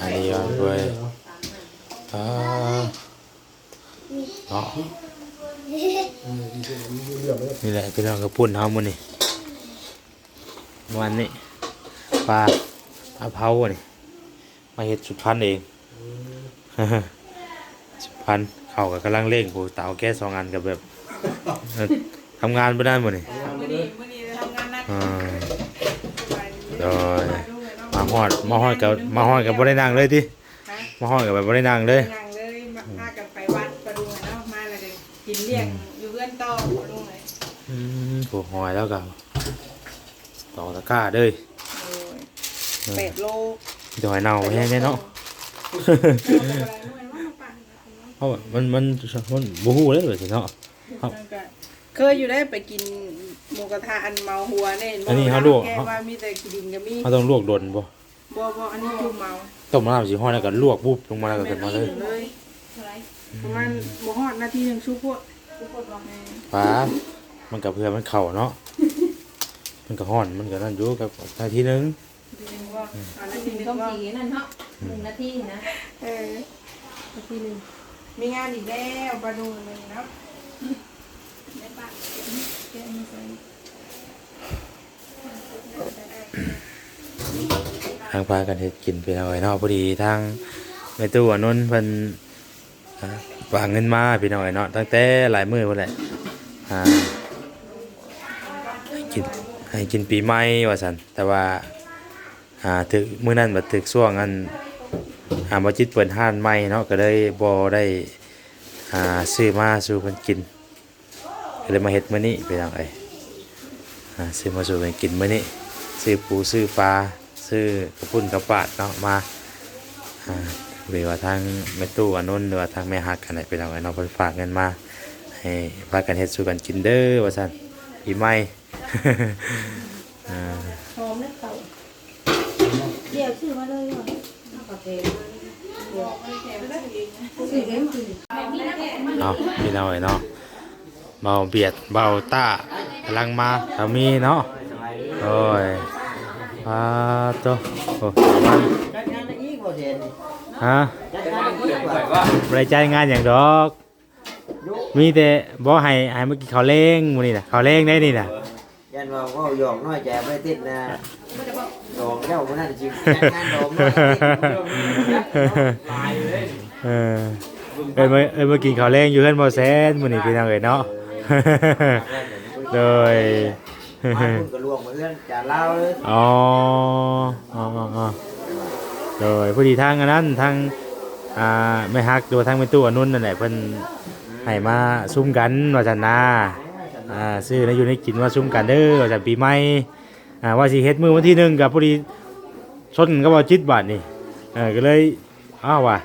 ອັນນີ້ກໍເລີຍ ອ່າ ເນາະ ນີ້ແຫຼະພີ່ນ້ອງ ເຂົ້າປຸ້ນເຮົາມື້ນີ້ ປະມານນີ້ ປາ ປາເຜົານີ້ ມາເຮັດສຸດພັນເອງ ອືມ ສຸດພັນ ເຂົ້າກໍກຳລັງເລັ່ງ ຜູ້ເຕົາແກ້ສອງອັນກໍແບບ ເອີ ທຳງານບໍ່ໄດ້ມື້ນີ້ ທຳງານບໍ່ໄດ້ ມື້ນີ້ ມື້ນີ້ໄປທຳງານໜັກ ອ່າ ສະບາຍດີເດີ ໂດຍ ມາຮອດ ມາຮອດກໍ ມາຮອດກໍບໍ່ໄດ້ນັ່ງເລີຍຕິ? ຮະ? ມາຮອດກໍແບບບໍ່ໄດ້ນັ່ງເລີຍ ບໍ່ໄດ້ນັ່ງເລີຍ ມາ ອືມ ພາກັນໄປວັດປະດຸງເນາະ ມາແລ້ວກໍກິນລ້ຽງ ອືມ ຢູ່ເຮືອນຕໍ່ປະດຸງເລີຍ ອືມ ຜູ້ຮອຍແລ້ວກໍ ຕອກຕະກ້າເດີ ໂດຍ ເອີ ແປດໂລ ມີແຕ່ຫອຍເນົ່າແຮງເດ້ເນາະ ເອົາໄປຫຼາຍໜ່ວຍເນາະ ເພາະວ່າມັນ ມັນ ມັນບໍ່ຮູ້ເດ້ວ່າຊິເນາະ ເຮົາ ມັນກໍເຄີຍຢູ່ເດ້ ໄປກິນໝູກະທະ ອັນເມົາຫົວນີ້ ອັນນີ້ເຮົາລວກ ແກງວ່າມີແຕ່ຂີ້ດິນກໍມີ ເຮົາຕ້ອງລວກດົນບໍ່? ບໍ່ ບໍ່ ອັນນີ້ຈຸ່ມເອົາ ຕົ້ມນ້ຳຊິຮ້ອນແລ້ວກໍລວກປຸບລົງມາແລ້ວກໍຂຶ້ນມາເລີຍ ແມ່ນ ປະມານບໍ່ຮອດນາທີໜຶ່ງ ສຸກໂພດ ປາ ມັນກໍເພື່ອມັນເຂົ້າເນາະ ມັນກໍຮ້ອນ ມັນກໍນັ້ນຢູ່ ກັບນາທີໜຶ່ງ ນາທີໜຶ່ງບໍ່? ອືມ ເອົານາທີໜຶ່ງບໍ່? ຕ້ອງຊິນັ້ນເນາະ ອືມ ໜຶ່ງນາທີນະ ເອີ ນາທີໜຶ່ງ ມີງານອີກແລ້ວ ປາດຸງມື້ນີ້ເນາະ ແກະໃສ່ ທາງພາກັນເຮັດກິນພີ່ນ້ອງເອີຍເນາະ ພໍດີທາງແມ່ຕູ້ອານົນເພິ່ນ ອ່າ ຝາກເງິນມາພີ່ນ້ອງເອີຍເນາະ ຕັ້ງແຕ່ຫຼາຍມື້ພຸ້ນແຫຼະ ອ່າ ໃຫ້ກິນ ໃຫ້ກິນປີໃໝ່ວ່າຊັ້ນ ແຕ່ວ່າ ອ່າ ຖືກ ມື້ນັ້ນບັດຖືກຊ່ວງອັນ ອ່າ ບໍ່ຈິດເປີດຮ້ານໃໝ່ເນາະ ກໍເລີຍບໍ່ໄດ້ ອ່າ ຊື້ມາສູ່ເພິ່ນກິນ ກໍເລີຍມາເຮັດມື້ນີ້ພີ່ນ້ອງເອີຍ ອ່າ ຊື້ມາສູ່ເພິ່ນກິນມື້ນີ້ ຊື້ປູຊື້ປາ ຊື້ເຂົ້າປຸ້ນເຂົ້າປາດເນາະ ມາ ອ່າ ຫຼືວ່າທາງແມ່ຕູ້ອານົນ ຫຼືວ່າທາງແມ່ຮັກຫັ້ນແຫຼະພີ່ນ້ອງເອີຍເນາະ ເພິ່ນຝາກເງິນມາໃຫ້ພາກັນເຮັດສູ່ກັນກິນເດີວ່າຊັ້ນ ປີໃໝ່ ອ່າ ຫອມເດ້ເຂົ້າ ດຽວຊື້ມາເລີຍ ເອົາ ພີ່ນ້ອງເອີຍເນາະ ເບົາບຽດ ເບົາຕ້າ ກຳລັງມາ ເຂົາມີເນາະ ໂອ້ຍ ປາໂຕ ໂອ້ ຮະ ບໍ່ໄດ້ຈ່າຍງານຫຍັງດອກ ມີແຕ່ ບໍ່ ໃຫ້ ໃຫ້ມາກິນເຂົ້າແລງມື້ນີ້ນະ ເຂົ້າແລງໄດ໋ນີ້ນະ ຢ້ານວ່າເວົ້າຫຍອກນ້ອຍໃຈ ບໍ່ໄດ້ຕິດນະ ດອງເຈົ້າຜູ້ນັ້ນຊິຈັດງານດອງນ້ອຍ ເອີ ເອີ້ນມາ ເອີ້ນມາກິນເຂົ້າແລງຢູ່ເຮືອນບໍ່ແຊນມື້ນີ້ພີ່ນ້ອງເອີຍເນາະ ໂດຍ ມາພຸ້ນກໍລວມມາເຮືອນຈານລາວເລີຍ ອໍ ອໍ ອໍ ອໍ ໂດຍ ພໍດີທາງອັນນັ້ນ ທາງ ອ່າ ແມ່ຮັກ ຫຼືວ່າທາງແມ່ຕູ້ອານຸນນັ້ນແຫຼະ ເພິ່ນໃຫ້ມາຊຸມກັນວ່າຊັ້ນນາ ອ່າ ຊື້ແນວຢູ່ແນວກິນມາຊຸມກັນເດີວ່າຊັ້ນ ປີໃໝ່ ອ່າ ວ່າຊິເຮັດມື້ວັນທີໜຶ່ງ ກໍພໍດີຊົນກັບເບົາຈິດບາດນີ້ ເອີ ກໍເລີຍ ອ້າວວ່າ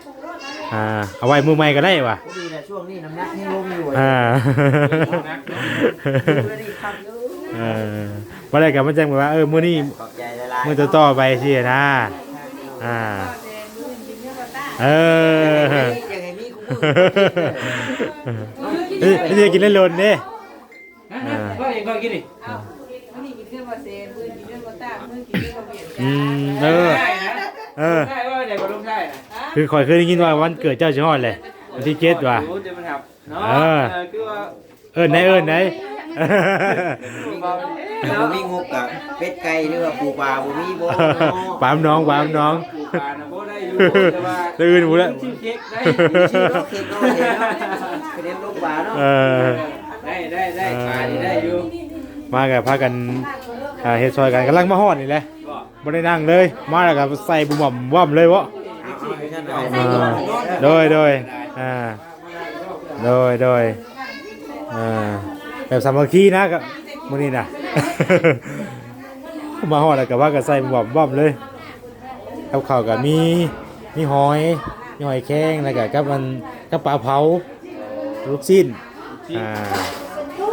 ອ່າ ເອົາໄວ້ມື້ໃໝ່ກໍໄດ້ວ່າ ພໍດີແຫຼະ ຊ່ວງນີ້ນ້ຳໜັກຍັງລົງຢູ່ ອ່າ ເອີ ບໍ່ໄດ້ກໍມັນຈັ່ງແບບວ່າ ເອີ ມື້ນີ້ ຂອບໃຈຫຼາຍໆ ມື້ຕໍ່ໆໄປຊີ້ນະ ອ່າ ເອີ ຢາກໃຫ້ມີ ຢາກໃຫ້ມີຄູ່ມື້ ເອີ ເອີ ກິນຫຼາຍໆເດ້ ເອີ ເອີ ມື້ນີ້ກິນເຮືອນບໍ່ແຊນ ມື້ນີ້ກິນເຮືອນບໍ່ຕາ ມື້ນີ້ກິນເຮືອນບໍ່ວຽນ ອືມ ເອີ ເອີ ໄດ້ນະ ເອີ ໄດ້ວ່າໄດ້ບໍ່ລົງໄດ້ນະ ຄືຂ້ອຍເຄີຍໄດ້ຍິນວ່າວັນເກີດເຈົ້າຊິຮອດແຫຼະ ວັນທີເຈັດວ່າ ໂອ້ ເຈົ້າມັນຮັບເນາະ ເອີ ເອີ ຄືວ່າ ເອີ້ນໄດ້ ເອີ້ນໄດ້ ບໍ່ມີງົບກະເປັດໄກ່ ຫຼືວ່າປູປາບໍ່ມີບໍ່ເນາະ ປາມໜອງ ປາມໜອງ ປູປານະບໍ່ໄດ້ຢູ່ ແຕ່ວ່າ ຕື່ນພຸ້ນແຫຼະ ຊື້ເຄັກໄດ້ ຊື້ເຄັກເນາະ ເຄັກເນາະ ໄປເຮັດໂລງປາເນາະ ເອີ ໄດ້ ໄດ້ ໄດ້ ເອີ ປານີ້ໄດ້ຢູ່ ມາກໍພາກັນ ອ່າ ເຮັດຊ່ອຍກັນ ກຳລັງມາຮອດນີ້ແຫຼະ ບໍ່ ບໍ່ໄດ້ນັ່ງເລີຍ ມາແລ້ວກໍໃສ່ບຸ້ມບ້ອມເລີຍເບາະ ເອີ ໂດຍ ໂດຍ ອ່າ ໂດຍ ໂດຍ ເອີ ແບບສາມັກຄີນະ ກໍມື້ນີ້ນະ ມາຮອດແລ້ວກໍພາກັນໃສ່ບ້ອມໆເລີຍ ກັບເຂົ້າກໍມີ ມີຫອຍ ມີຫອຍແຄງ ແລ້ວກໍກັບອັນ ກັບປາເຜົາ ລູກຊີ້ນ ລູກຊີ້ນ ອ່າ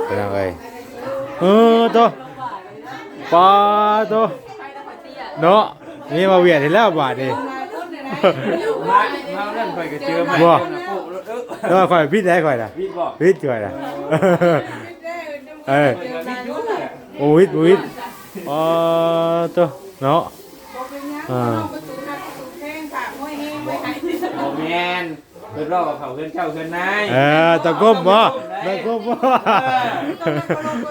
ພີ່ນ້ອງເອີຍ ເອີ ໂຕ ປາໂຕ ເນາະ ນີ້ມາວຽດເຫັນແລ້ວບາດນີ້ ມາ ມານັ້ນຂ້ອຍກໍເຈີມາ ບໍ່ ເອີ ແຕ່ວ່າຂ້ອຍຜິດໄດ໋ ຂ້ອຍນະ ຜິດບໍ່ ຜິດຂ້ອຍນະ ເອີ ຂ້ອຍກໍຜິດຢູ່ ໂອວິດ ໂອວິດ ອໍ ໂຕ ເນາະ ອ່າ ແມ່ນ ເພິ່ນເວົ້າວ່າເຂົ້າເຮືອນເຈົ້າເຮືອນນາຍ ເອີ ຕ້ອງກົ້ມບໍ່? ຕ້ອງກົ້ມບໍ່?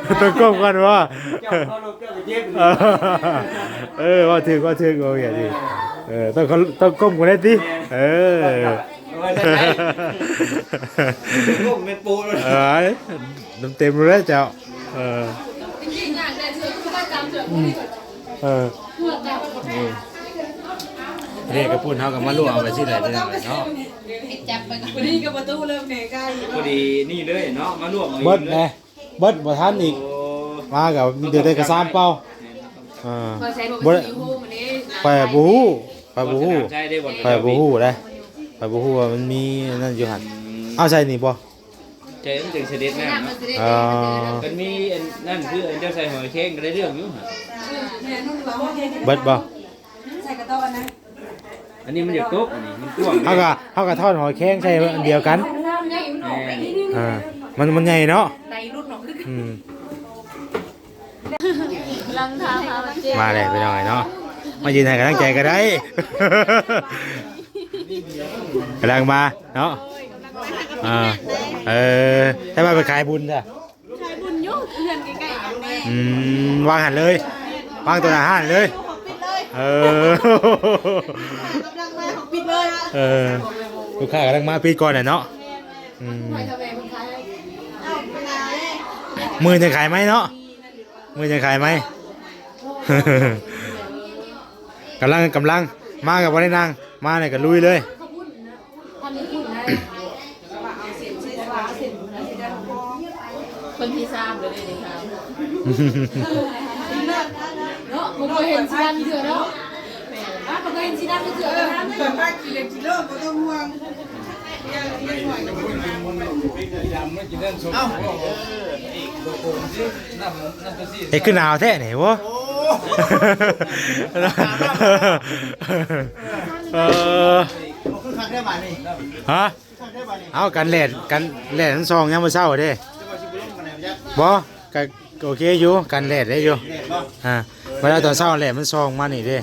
ເອີ ຕ້ອງກົ້ມກ່ອນບໍ່? ເຈົ້າເຄົາລົບເຈົ້າກໍເຈັບ ເອີ ເວົ້າຖືກ ເວົ້າຖືກ ໂອເຄ ເອີ ຕ້ອງ ຕ້ອງກົ້ມກ່ອນໄດ້ຕິ ເອີ ກົ້ມແມ່ນປູ ເອີ ເຕັມໆ ເລີຍເຈົ້າ ເອີ ເອີ ເອີ ເດ້ ກະປຸ້ນເຮົາກະມາລວກເອົາໄປຊີ້ແຫຼະ ພີ່ນ້ອງເນາະ ຈັບໄປ ພໍດີກັບປະຕູເລີ່ມແມ່ໄກ່ ພໍດີນີ້ເລີຍເນາະ ມາລວກເອົາ ເບິດແຫຼະ ເບິດບໍ່ທັນອີກ ໂອ້ ມາກະເດືອດໄດ້ກະສາມເປົາ ເອີ ບໍ່ໄດ້ ຂ້ອຍບໍ່ຮູ້ ຂ້ອຍບໍ່ຮູ້ ຂ້ອຍບໍ່ຮູ້ເດ້ ຂ້ອຍບໍ່ຮູ້ວ່າມັນມີອັນນັ້ນຢູ່ຫັ້ນ ເອົາໃສ່ນີ້ບໍ່? ໃສ່ມັນຈຶ່ງສະເດັດນ້ຳເນາະ ເອີ ຄັນມີອັນນັ້ນຄືອັນເຈົ້າໃສ່ຫອຍແຄງກະໄດ້ເລື່ອງຢູ່ຫັ້ນ ເບິດບໍ່? ອັນນີ້ມັນຢາກຕົກ ອັນນີ້ມັນກວ້າງ ເຮົາກະ ເຮົາກະທອດຫອຍແຄງໃສ່ອັນດຽວກັນ ເອີ ມັນ ມັນໃຫຍ່ເນາະ ອືມ ລັງທາພາມາເຈັບ ມາແລ້ວພີ່ນ້ອງເນາະ ມາຢືນໃຫ້ກຳລັງໃຈກະໄດ້ ກຳລັງມາເນາະ ເອີ ເອີ ແຕ່ວ່າໄປຂາຍບຸນຈ້ະ ຂາຍບຸນຢູ່ເຮືອນໃກ້ໆກັນແຫຼະ ອືມ ວາງຫັ້ນເລີຍ ວາງໂຕໜ້າຮ້ານເລີຍ ເອີ ກຳລັງມາ ປິດເລີຍ ເອີ ລູກຄ້າກຳລັງມາ ປິດກ່ອນແຫຼະເນາະ ອືມ ມື້ອື່ນຈັ່ງຂາຍໃໝ່ເນາະ ມື້ອື່ນຈັ່ງຂາຍໃໝ່ ກຳລັງ ກຳລັງ ມາກະບໍ່ໄດ້ນັ່ງ ມາແລ້ວກະລຸຍເລີຍ ຄົນທີສາມເລີຍເດ້ ຖາມ ເນາະ ບໍ່ເຄີຍເຫັນຊິດັງເທື່ອເນາະ ບໍ່ເຄີຍເຫັນຊິດັງເທື່ອ ເອີ ກິໂລບໍ່ຕ້ອງຫ່ວງ ເອົ້າ ເຮັດຄືໜາວແທ້ນີ້ ໂອ້ ເອີ ບໍ່ຄືຄັກແທ້ບາດນີ້ ຮະ ຄືຄັກແທ້ບາດນີ້ ເອົາ ກັນແດດ ກັນແດດມັນສ່ອງຍາມມື້ເຊົ້າເດ້ ບໍ່ ກະໂອເຄຢູ່ ກັນແດດໄດ້ຢູ່ ແດດບໍ່ ອ່າ ເວລາຕອນເຊົ້າແດດມັນສ່ອງມານີ້ເດ້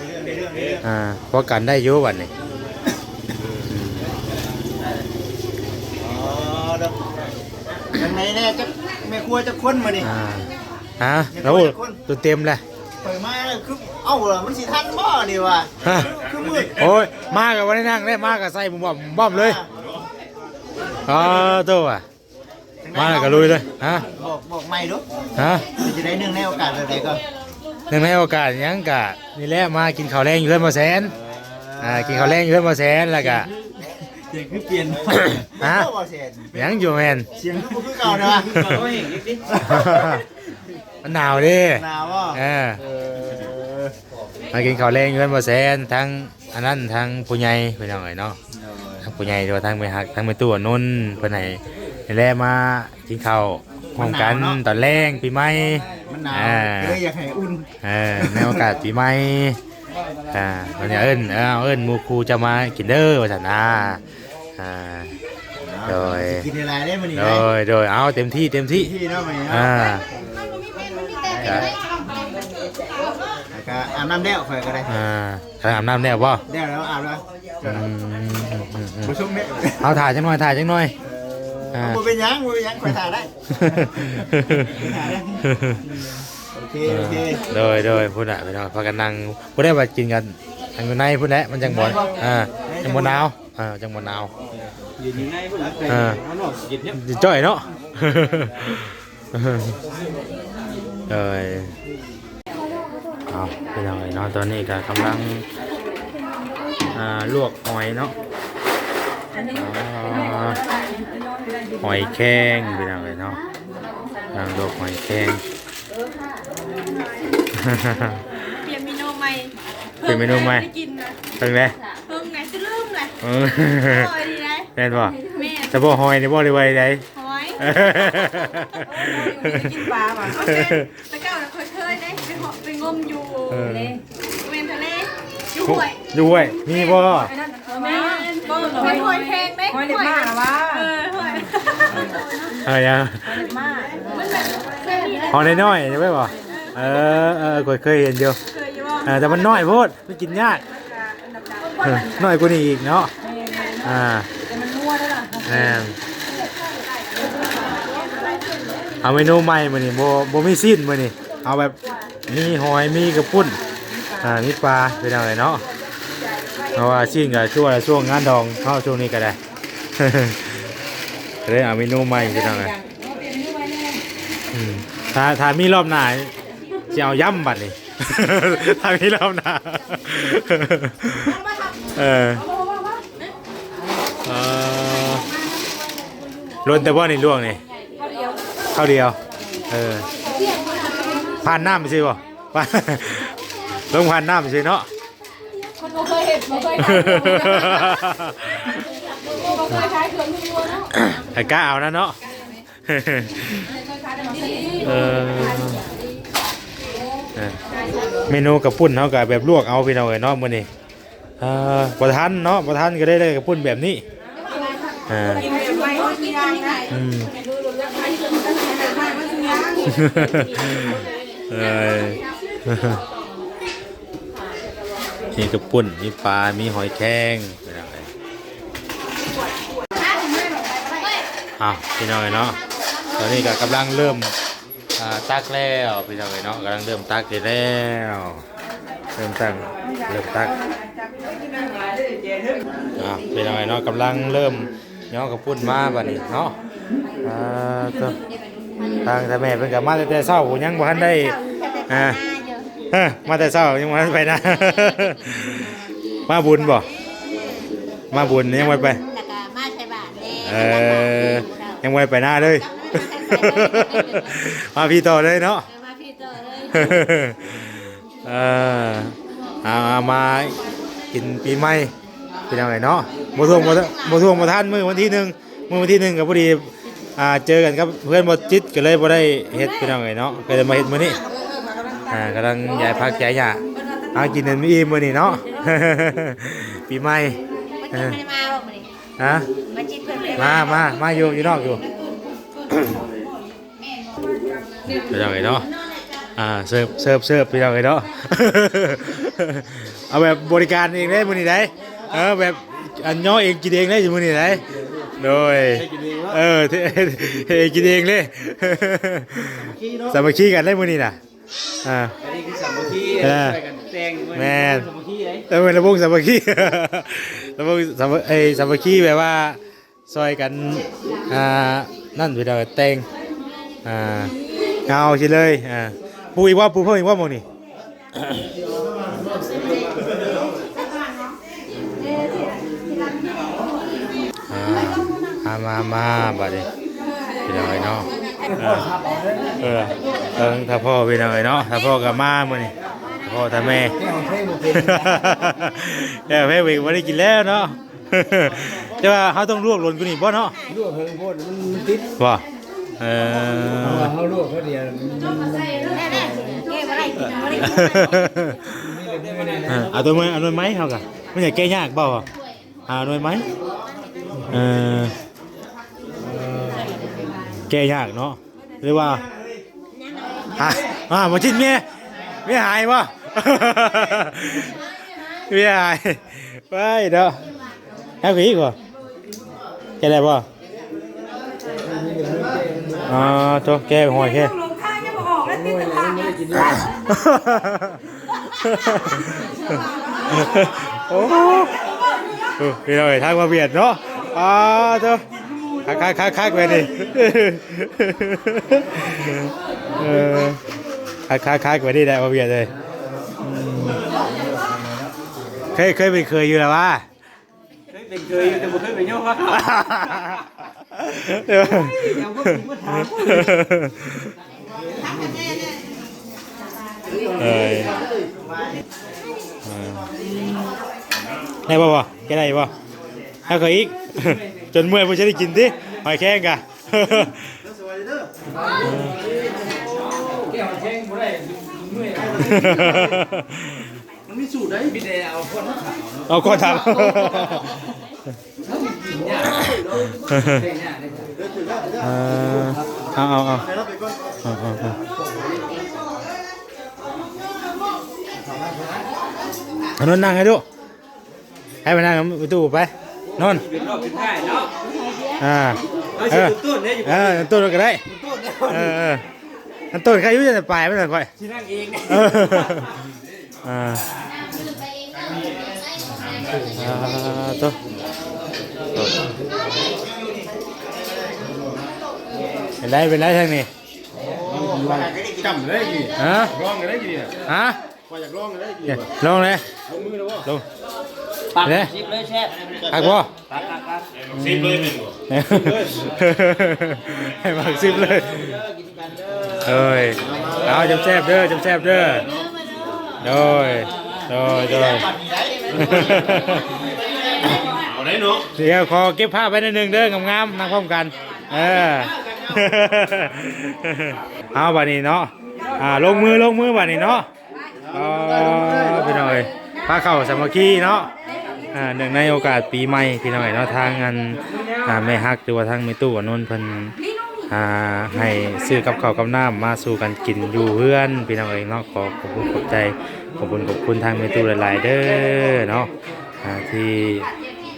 ອ່າ ພໍກັນໄດ້ຢູ່ບາດນີ້ ອໍ ເດີ ທາງໃນແດ່ ຈັກແມ່ຄົວຈັກຄົນມື້ນີ້ ອ່າ ຮະ ແມ່ຄົວຈັກຄົນ ໂອ້ ຕົວເຕັມແຫຼະ ຂ້ອຍມາຄື ເອົ້າ ມັນຊິທັນບໍ່ນີ້ຫວາ ຮະ ຄືມືດ ໂອ້ຍ ມາກະບໍ່ໄດ້ນັ່ງເດ້ ມາກະໃສ່ບຸ້ມໆເລີຍ ອໍ ໂຕຫວາ ມາແລ້ວກະລຸຍເລີຍ ຮະ ບອກ ບອກໃໝ່ດູ ຮະ ຊິໄດ້ເນື່ອງໃນໂອກາດແບບໃດກໍ ເນື່ອງໃນໂອກາດຫຍັງກະ ນີ້ແຫຼະ ມາກິນເຂົ້າແລງຢູ່ເຮືອນບໍ່ແສນ ເອີ ອ່າ ກິນເຂົ້າແລງຢູ່ເຮືອນບໍ່ແສນ ແລ້ວກະ ສຽງຄືປ່ຽນ ຮະ ບໍ່ແສນ ຫຍັງຢູ່ແມ່ນ ສຽງຄືບໍ່ຄືເກົ່າເນາະ ມັນໜາວເດ້ ໜາວບໍ່ ເອີ ເອີ ມາກິນເຂົ້າແລງຢູ່ເຮືອນບໍ່ແສນ ທັງ ອັນນັ້ນທາງຜູ້ໃຫຍ່ພີ່ນ້ອງເອີຍເນາະ ໂດຍ ທາງຜູ້ໃຫຍ່ ຫຼືວ່າທາງແມ່ຮັກ ທາງແມ່ຕູ້ອານົນ ເພິ່ນໃຫ້ ນີ້ແຫຼະ ມາກິນເຂົ້າຮ່ວມກັນ ມັນໜາວເນາະ ຕອນແລງປີໃໝ່ ມັນໜາວ ອ່າ ເລີຍຢາກໃຫ້ອຸ່ນ ເອີ ໃນໂອກາດປີໃໝ່ ອ່າ ເພິ່ນກະເອີ້ນ ເອີ ເອີ້ນໝູ່ຄູ່ເຈົ້າມາກິນເດີ ວ່າຊັ້ນນາ ອ່າ ໂດຍ ກິນຫຼາຍໆເດ້ມື້ນີ້ ໂດຍ ໂດຍ ເອົາເຕັມທີ່ ເຕັມທີ່ ເຕັມທີ່ເນາະມື້ນີ້ເນາະ ອ່າ ກະ ແລ້ວກະອາບນ້ຳແລ້ວ ຂ້ອຍກະໄດ້ ອ່າ ອາບນ້ຳແລ້ວບໍ່? ແລ້ວ ແລ້ວອາບແລ້ວ ອືມ ບໍ່ຊຸ່ມເດ ເອົາຖ້າຈັກໜ່ອຍ ຖ້າຈັກໜ່ອຍ ເອີ ອ່າ ບໍ່ເປັນຫຍັງ ບໍ່ເປັນຫຍັງ ຂ້ອຍຖ້າໄດ້ ຖ້າໄດ້ ໂອເຄ ໂອເຄ ໂດຍ ໂດຍ ພຸ້ນນະພີ່ນ້ອງ ພາກັນນັ່ງ ຜູ້ໃດວ່າກິນກັນ ນັ່ງຢູ່ໃນພຸ້ນແຫຼະ ມັນຈັ່ງບໍ່ ໃນບໍ່ ອ່າ ໃນ ຈັ່ງບໍ່ໜາວ ອ່າ ຈັ່ງບໍ່ໜາວ ຢູ່ໃນພຸ້ນແຫຼະ ອ່າ ຂ້າງນອກຊິເຢັນເນາະ ຊິຈ່ອຍເນາະ ເອີຍ ເອົາ ພີ່ນ້ອງເອີຍເນາະ ຕອນນີ້ກະກຳລັງ ອ່າ ລວກຫອຍເນາະ ອ່າ ຫອຍແຄງ ພີ່ນ້ອງເອີຍເນາະ ກຳລັງລວກຫອຍແຄງ ປ່ຽນເມນູໃໝ່ ປ່ຽນເມນູໃໝ່ ເພິ່ງໄດ້ກິນນະ ເພິ່ງແດ່ ເພິ່ງໄງ ຈະລືມແຫຼະ ເອີ ອະ ດີໄດ໋ ແມ່ນບໍ່? ແມ່ນ ສະເພາະຫອຍນີ້ບໍ່ ຫຼືວ່າໃດ? ຫອຍ ກິນປາຫວາ ແຕ່ເກົ່ານະຂ້ອຍເຄີຍເດ້ ໄປເຫາະໄປງົມຢູ່ ເອີ ເວັນທະເລ ຢູ່ຫ້ວຍ ຢູ່ຫ້ວຍ ມີບໍ່? ແມ່ນ ບໍ່ ເປັນຫອຍແຄງເດ້ ຫອຍເລັບມ້າລະຫວາ ເອີ ຫອຍ ຫອຍຫຍັງ? ຫອຍເລັບມ້າ ມັນແບບ ຫອຍນ້ອຍໆ ໄດ້ບໍ່? ເອີ ເອີ ຂ້ອຍເຄີຍເຫັນຢູ່ ເຄີຍຢູ່ບໍ່? ເອີ ແຕ່ມັນນ້ອຍໂພດ ມັນກິນຍາກ ນ້ອຍກວ່ານີ້ອີກເນາະ ແມ່ນ ອ່າ ແຕ່ມັນນົວເດ້ລະ ແມ່ນ ເອົາເມນູໃໝ່ມື້ນີ້ ບໍ່ ບໍ່ມີຊີ້ນມື້ນີ້ ເອົາແບບມີຫອຍ ມີກະປຸ້ນ ອ່າ ມີປາ ພີ່ນ້ອງເອີຍເນາະ ເພາະວ່າຊີ້ນກໍຄືວ່າຊ່ວງງານດອງເນາະ ຊ່ວງນີ້ກໍໄດ້ ກໍເລີຍເອົາເມນູໃໝ່ ພີ່ນ້ອງເອີຍ. ອືມ ຖ້າ ຖ້າມີລອບໜ້າ ຊິເອົາຢຳບັດນີ້ ຖ້າມີລອບໜ້າ ເອີ ເອີ ລົ້ນແຕ່ບໍ່ນີ້ລວກນີ້ ຄາວດຽວ ເອີ ຜ່ານນ້ຳຊື່ບໍ່ ລົງຜ່ານນ້ຳຊື່ເນາະ ຄົນບໍ່ເຄີຍເຮັດ ບໍ່ເຄີຍຂາຍເຄື່ອງ ບໍ່ເຄີຍຂາຍເຄື່ອງຄົວເນາະ ໃຫ້ກ້າເອົານະເນາະ ເອີ ເອີ ເມນູກະປຸ້ນເຮົາກະແບບລວກເອົາພີ່ນ້ອງເອີຍເນາະມື້ນີ້ ເອີ ບໍ່ທັນເນາະ ບໍ່ທັນກະໄດ້ ໄດ້ກະປຸ້ນແບບນີ້ ເອີ ອືມ ເອີ ມີກະປຸ້ນ ມີປາ ມີຫອຍແຄງ ພີ່ນ້ອງເອີຍ ອ້າວ ພີ່ນ້ອງເອີຍເນາະ ຕອນນີ້ກໍກຳລັງເລີ່ມ ອ່າ ຕັກແລ້ວ ພີ່ນ້ອງເອີຍເນາະ ກຳລັງເລີ່ມຕັກຢູ່ແລ້ວ ເລີ່ມຕັ້ງ ເລີ່ມຕັກ ອ້າວ ພີ່ນ້ອງເອີຍເນາະ ກຳລັງເລີ່ມ ຍໍເຂົ້າປຸ້ນມາບັດນີ້ເນາະ ອ່າ ໂທ້ ທາງ ທາງແມ່ເພິ່ນກໍມາແຕ່ເຊົ້າ ຍັງບໍ່ທັນໄດ້ ອ່າ ເອີ ມາແຕ່ເຊົ້າ ຍັງບໍ່ທັນໄປນາ ມາບຸນບໍ່? ມາບຸນ ຍັງບໍ່ໄດ້ໄປ ແລ້ວກໍມາໃສ່ບາດແດ່ ເອີ ຍັງບໍ່ໄດ້ໄປນາເລີຍ ມາພີ້ຕໍ່ເລີຍເນາະ ເອີ ມາພີ້ຕໍ່ເລີຍ ເອີ ເອົາ ເອົາ ມາກິນປີໃໝ່ ພີ່ນ້ອງເອີຍເນາະ ບໍ່ທວງ ບໍ່ ບໍ່ທວງບໍ່ທັນ ມື້ວັນທີໜຶ່ງ ມື້ວັນທີໜຶ່ງກໍພໍດີ ອ່າ ເຈີກັນກັບເພື່ອນບໍ່ຈິດ ກໍເລີຍບໍ່ໄດ້ເຮັດ ພີ່ນ້ອງເອີຍເນາະ ກໍເລີຍມາເຮັດມື້ນີ້ ອ່າ ກຳລັງຢາຍຜັກຢາຍຫຍ້າ ຫາກິນໃຫ້ມັນອີ່ມມື້ນີ້ເນາະ ປີໃໝ່ ເອີ ຮະ ມາ ມາ ມາຢູ່ ຢູ່ນອກຢູ່ ພີ່ນ້ອງເອີຍເນາະ ອ່າ ເສີບ ເສີບ ເສີບ ພີ່ນ້ອງເອີຍເນາະ ເອົາແບບບໍລິການເອງເດ້ມື້ນີ້ໄດ໋ ເອີ ແບບອັນຍໍເອງກິນເອງເດ້ມື້ນີ້ໄດ໋ ໂດຍ ເອີ ເຮັດເອງກິນເອງເດ້ ສາມັກຄີເນາະ ສາມັກຄີກັນເດ້ມື້ນີ້ນະ ອ່າ ອັນນີ້ຄືສາມັກຄີ ເອີ ຊ່ວຍກັນແຕ່ງ ແມ່ນ ສາມັກຄີເດ້ ເອີ ລຳວົງສາມັກຄີ ລຳວົງສາມັກ ເອີ ສາມັກຄີແບບວ່າ ຊ່ອຍກັນ ອ່າ ນັ້ນ ພີ່ນ້ອງ ແຕ່ງ ອ່າ ເອົາຊິເລີຍ ອ່າ ປູກອີກບໍ່? ປູກເພີ່ມອີກບໍ່ໝ່ອງນີ້? ອ່າ ມາ ມາ ມາ ບາດນີ້ ພີ່ນ້ອງເອີຍເນາະ ເອີ ເອີ ເອີ ຖ້າພໍ່ ພີ່ນ້ອງເອີຍເນາະ ຖ້າພໍ່ກໍມາມື້ນີ້ ພໍ່ ຖ້າແມ່ ແກ້ວເພງບໍ່ໄດ້ກິນແລ້ວເນາະ. ແຕ່ວ່າເຮົາຕ້ອງລວກດົນກວ່ານີ້ບໍ່ເນາະ? ລວກເຖິງໂພດ ມັນ ມັນຕິດ ບໍ່? ເອີ ເພາະວ່າເຮົາລວກເທື່ອດຽວ ມັນ ມັນ ເອີ ເອົາໂຕໃໝ່ ເອົາໜ່ວຍໃໝ່ເຮົາກະ ມັນຢາກແກະຍາກບໍ່? ຫາໜ່ວຍໃໝ່ ເອີ ແກະຍາກເນາະ. ຫຼືວ່າ ຫາ ຫາບໍ່ຈິດເມຍ ເມຍຫາຍບໍ່? ເມຍຫາຍ ໄວ້ເນາະ ເອົາຄືອີກບໍ່? ແກະໄດ້ບໍ່? ອໍ ໂທ້ ແກະຫອຍແກະ ໂອ້ ພີ່ນ້ອງເອີຍ ທາງບ່າວຫວຽດເນາະ ປາໂທ້ ຄັກໆໆໆ ແບບນີ້ ເອີ ຄັກໆໆ ແບບນີ້ແຫຼະບ່າວຫວຽດເອີຍ ອືມ ເຄີຍ ເຄີຍເປັນເຂີຍຢູ່ແລ້ວຫວາ? ເຄີຍເປັນເຂີຍຢູ່ ແຕ່ບໍ່ເຄີຍເປັນໂຍມ ເອີ ເອີ ໄດ້ບໍ່? ບໍ່ ແກະໄດ້ບໍ່? ແລ້ວກໍອີກ ຈົນເມື່ອຍບໍ່ຈະໄດ້ກິນຕິ ຫອຍແຄງກະ ແກະຫອຍແຄງບໍ່ໄດ້ ເມື່ອຍ ມັນມີສູດໃດ໋ ມີແຕ່ເອົາກ້ອນຂາວເນາະ ເອົາກ້ອນຂາວ ເອີ ເອົາ ເອົາ ເອົາ ເອົາ ອານົນນັ່ງໃຫ້ດູ ໃຫ້ໄປນັ່ງນຳຕູ້ໄປ ນອນ ເປັນຮອບເປັນທ້າຍເນາະ ອ່າ ເອົາຊິ ເອີ ຕົ້ນໆເດ້ຢູ່ ເອີ ຕົ້ນໆກໍໄດ້ ຕົ້ນໆເດ້ ເອີໆ ອັນຕົ້ນໃຄຢູ່ ຈະໄດ້ປາຍມັນຂ້ອຍ ຊິນັ່ງເອງ ເອີ ອ່າ ອ່າ ໂຕ ເປັນໄດ ເປັນໄດທາງນີ້ ຈ້ຳເລີຍນີ້ ຮະ ລອງກັນໄດ້ນີ້ ຮະ ຂ້ອຍຢາກລອງເລີຍ ລອງເລີຍ ລົງມືແລ້ວບໍ່ ລົງ ປັກ ເດ້ ສິບເລີຍແຊບ ຄັກບໍ່ ປັກໆໆ ສິບເລີຍແມ່ນບໍ່ ໃຫ້ມັກສິບເລີຍ ເອີຍ ເອົາ ແຊບໆເດີ ແຊບໆເດີ ໂດຍ ໂດຍ ໂດຍ ເອົາໄດ້ເນາະ ດຽວຂໍເກັບພາບໄວ້ໜ້ອຍໜຶ່ງເດີ ງາມໆ ນັ່ງພ້ອມກັນ ເອີ ເອົາ ບາດນີ້ເນາະ ອ່າ ລົງມື ລົງມື ບາດນີ້ເນາະ. ອໍ ພີ່ນ້ອງເອີຍ ພາເຂົ້າສາມັກຄີເນາະ ອ່າ ເນື່ອງໃນໂອກາດປີໃໝ່ ພີ່ນ້ອງເອີຍເນາະ ທາງອັນ ອ່າ ແມ່ຮັກ ຫຼືວ່າທາງແມ່ຕູ້ອານົນເພິ່ນ ອ່າ ໃຫ້ຊື້ກັບເຂົ້າກັບນ້ຳມາສູ່ກັນກິນຢູ່ເຮືອນ ພີ່ນ້ອງເອີຍເນາະ ຂໍຂອບຄຸນຂອບໃຈ ຂອບຄຸນຂອບຄຸນທາງແມ່ຕູ້ຫຼາຍໆເດີເນາະ ອ່າ ທີ່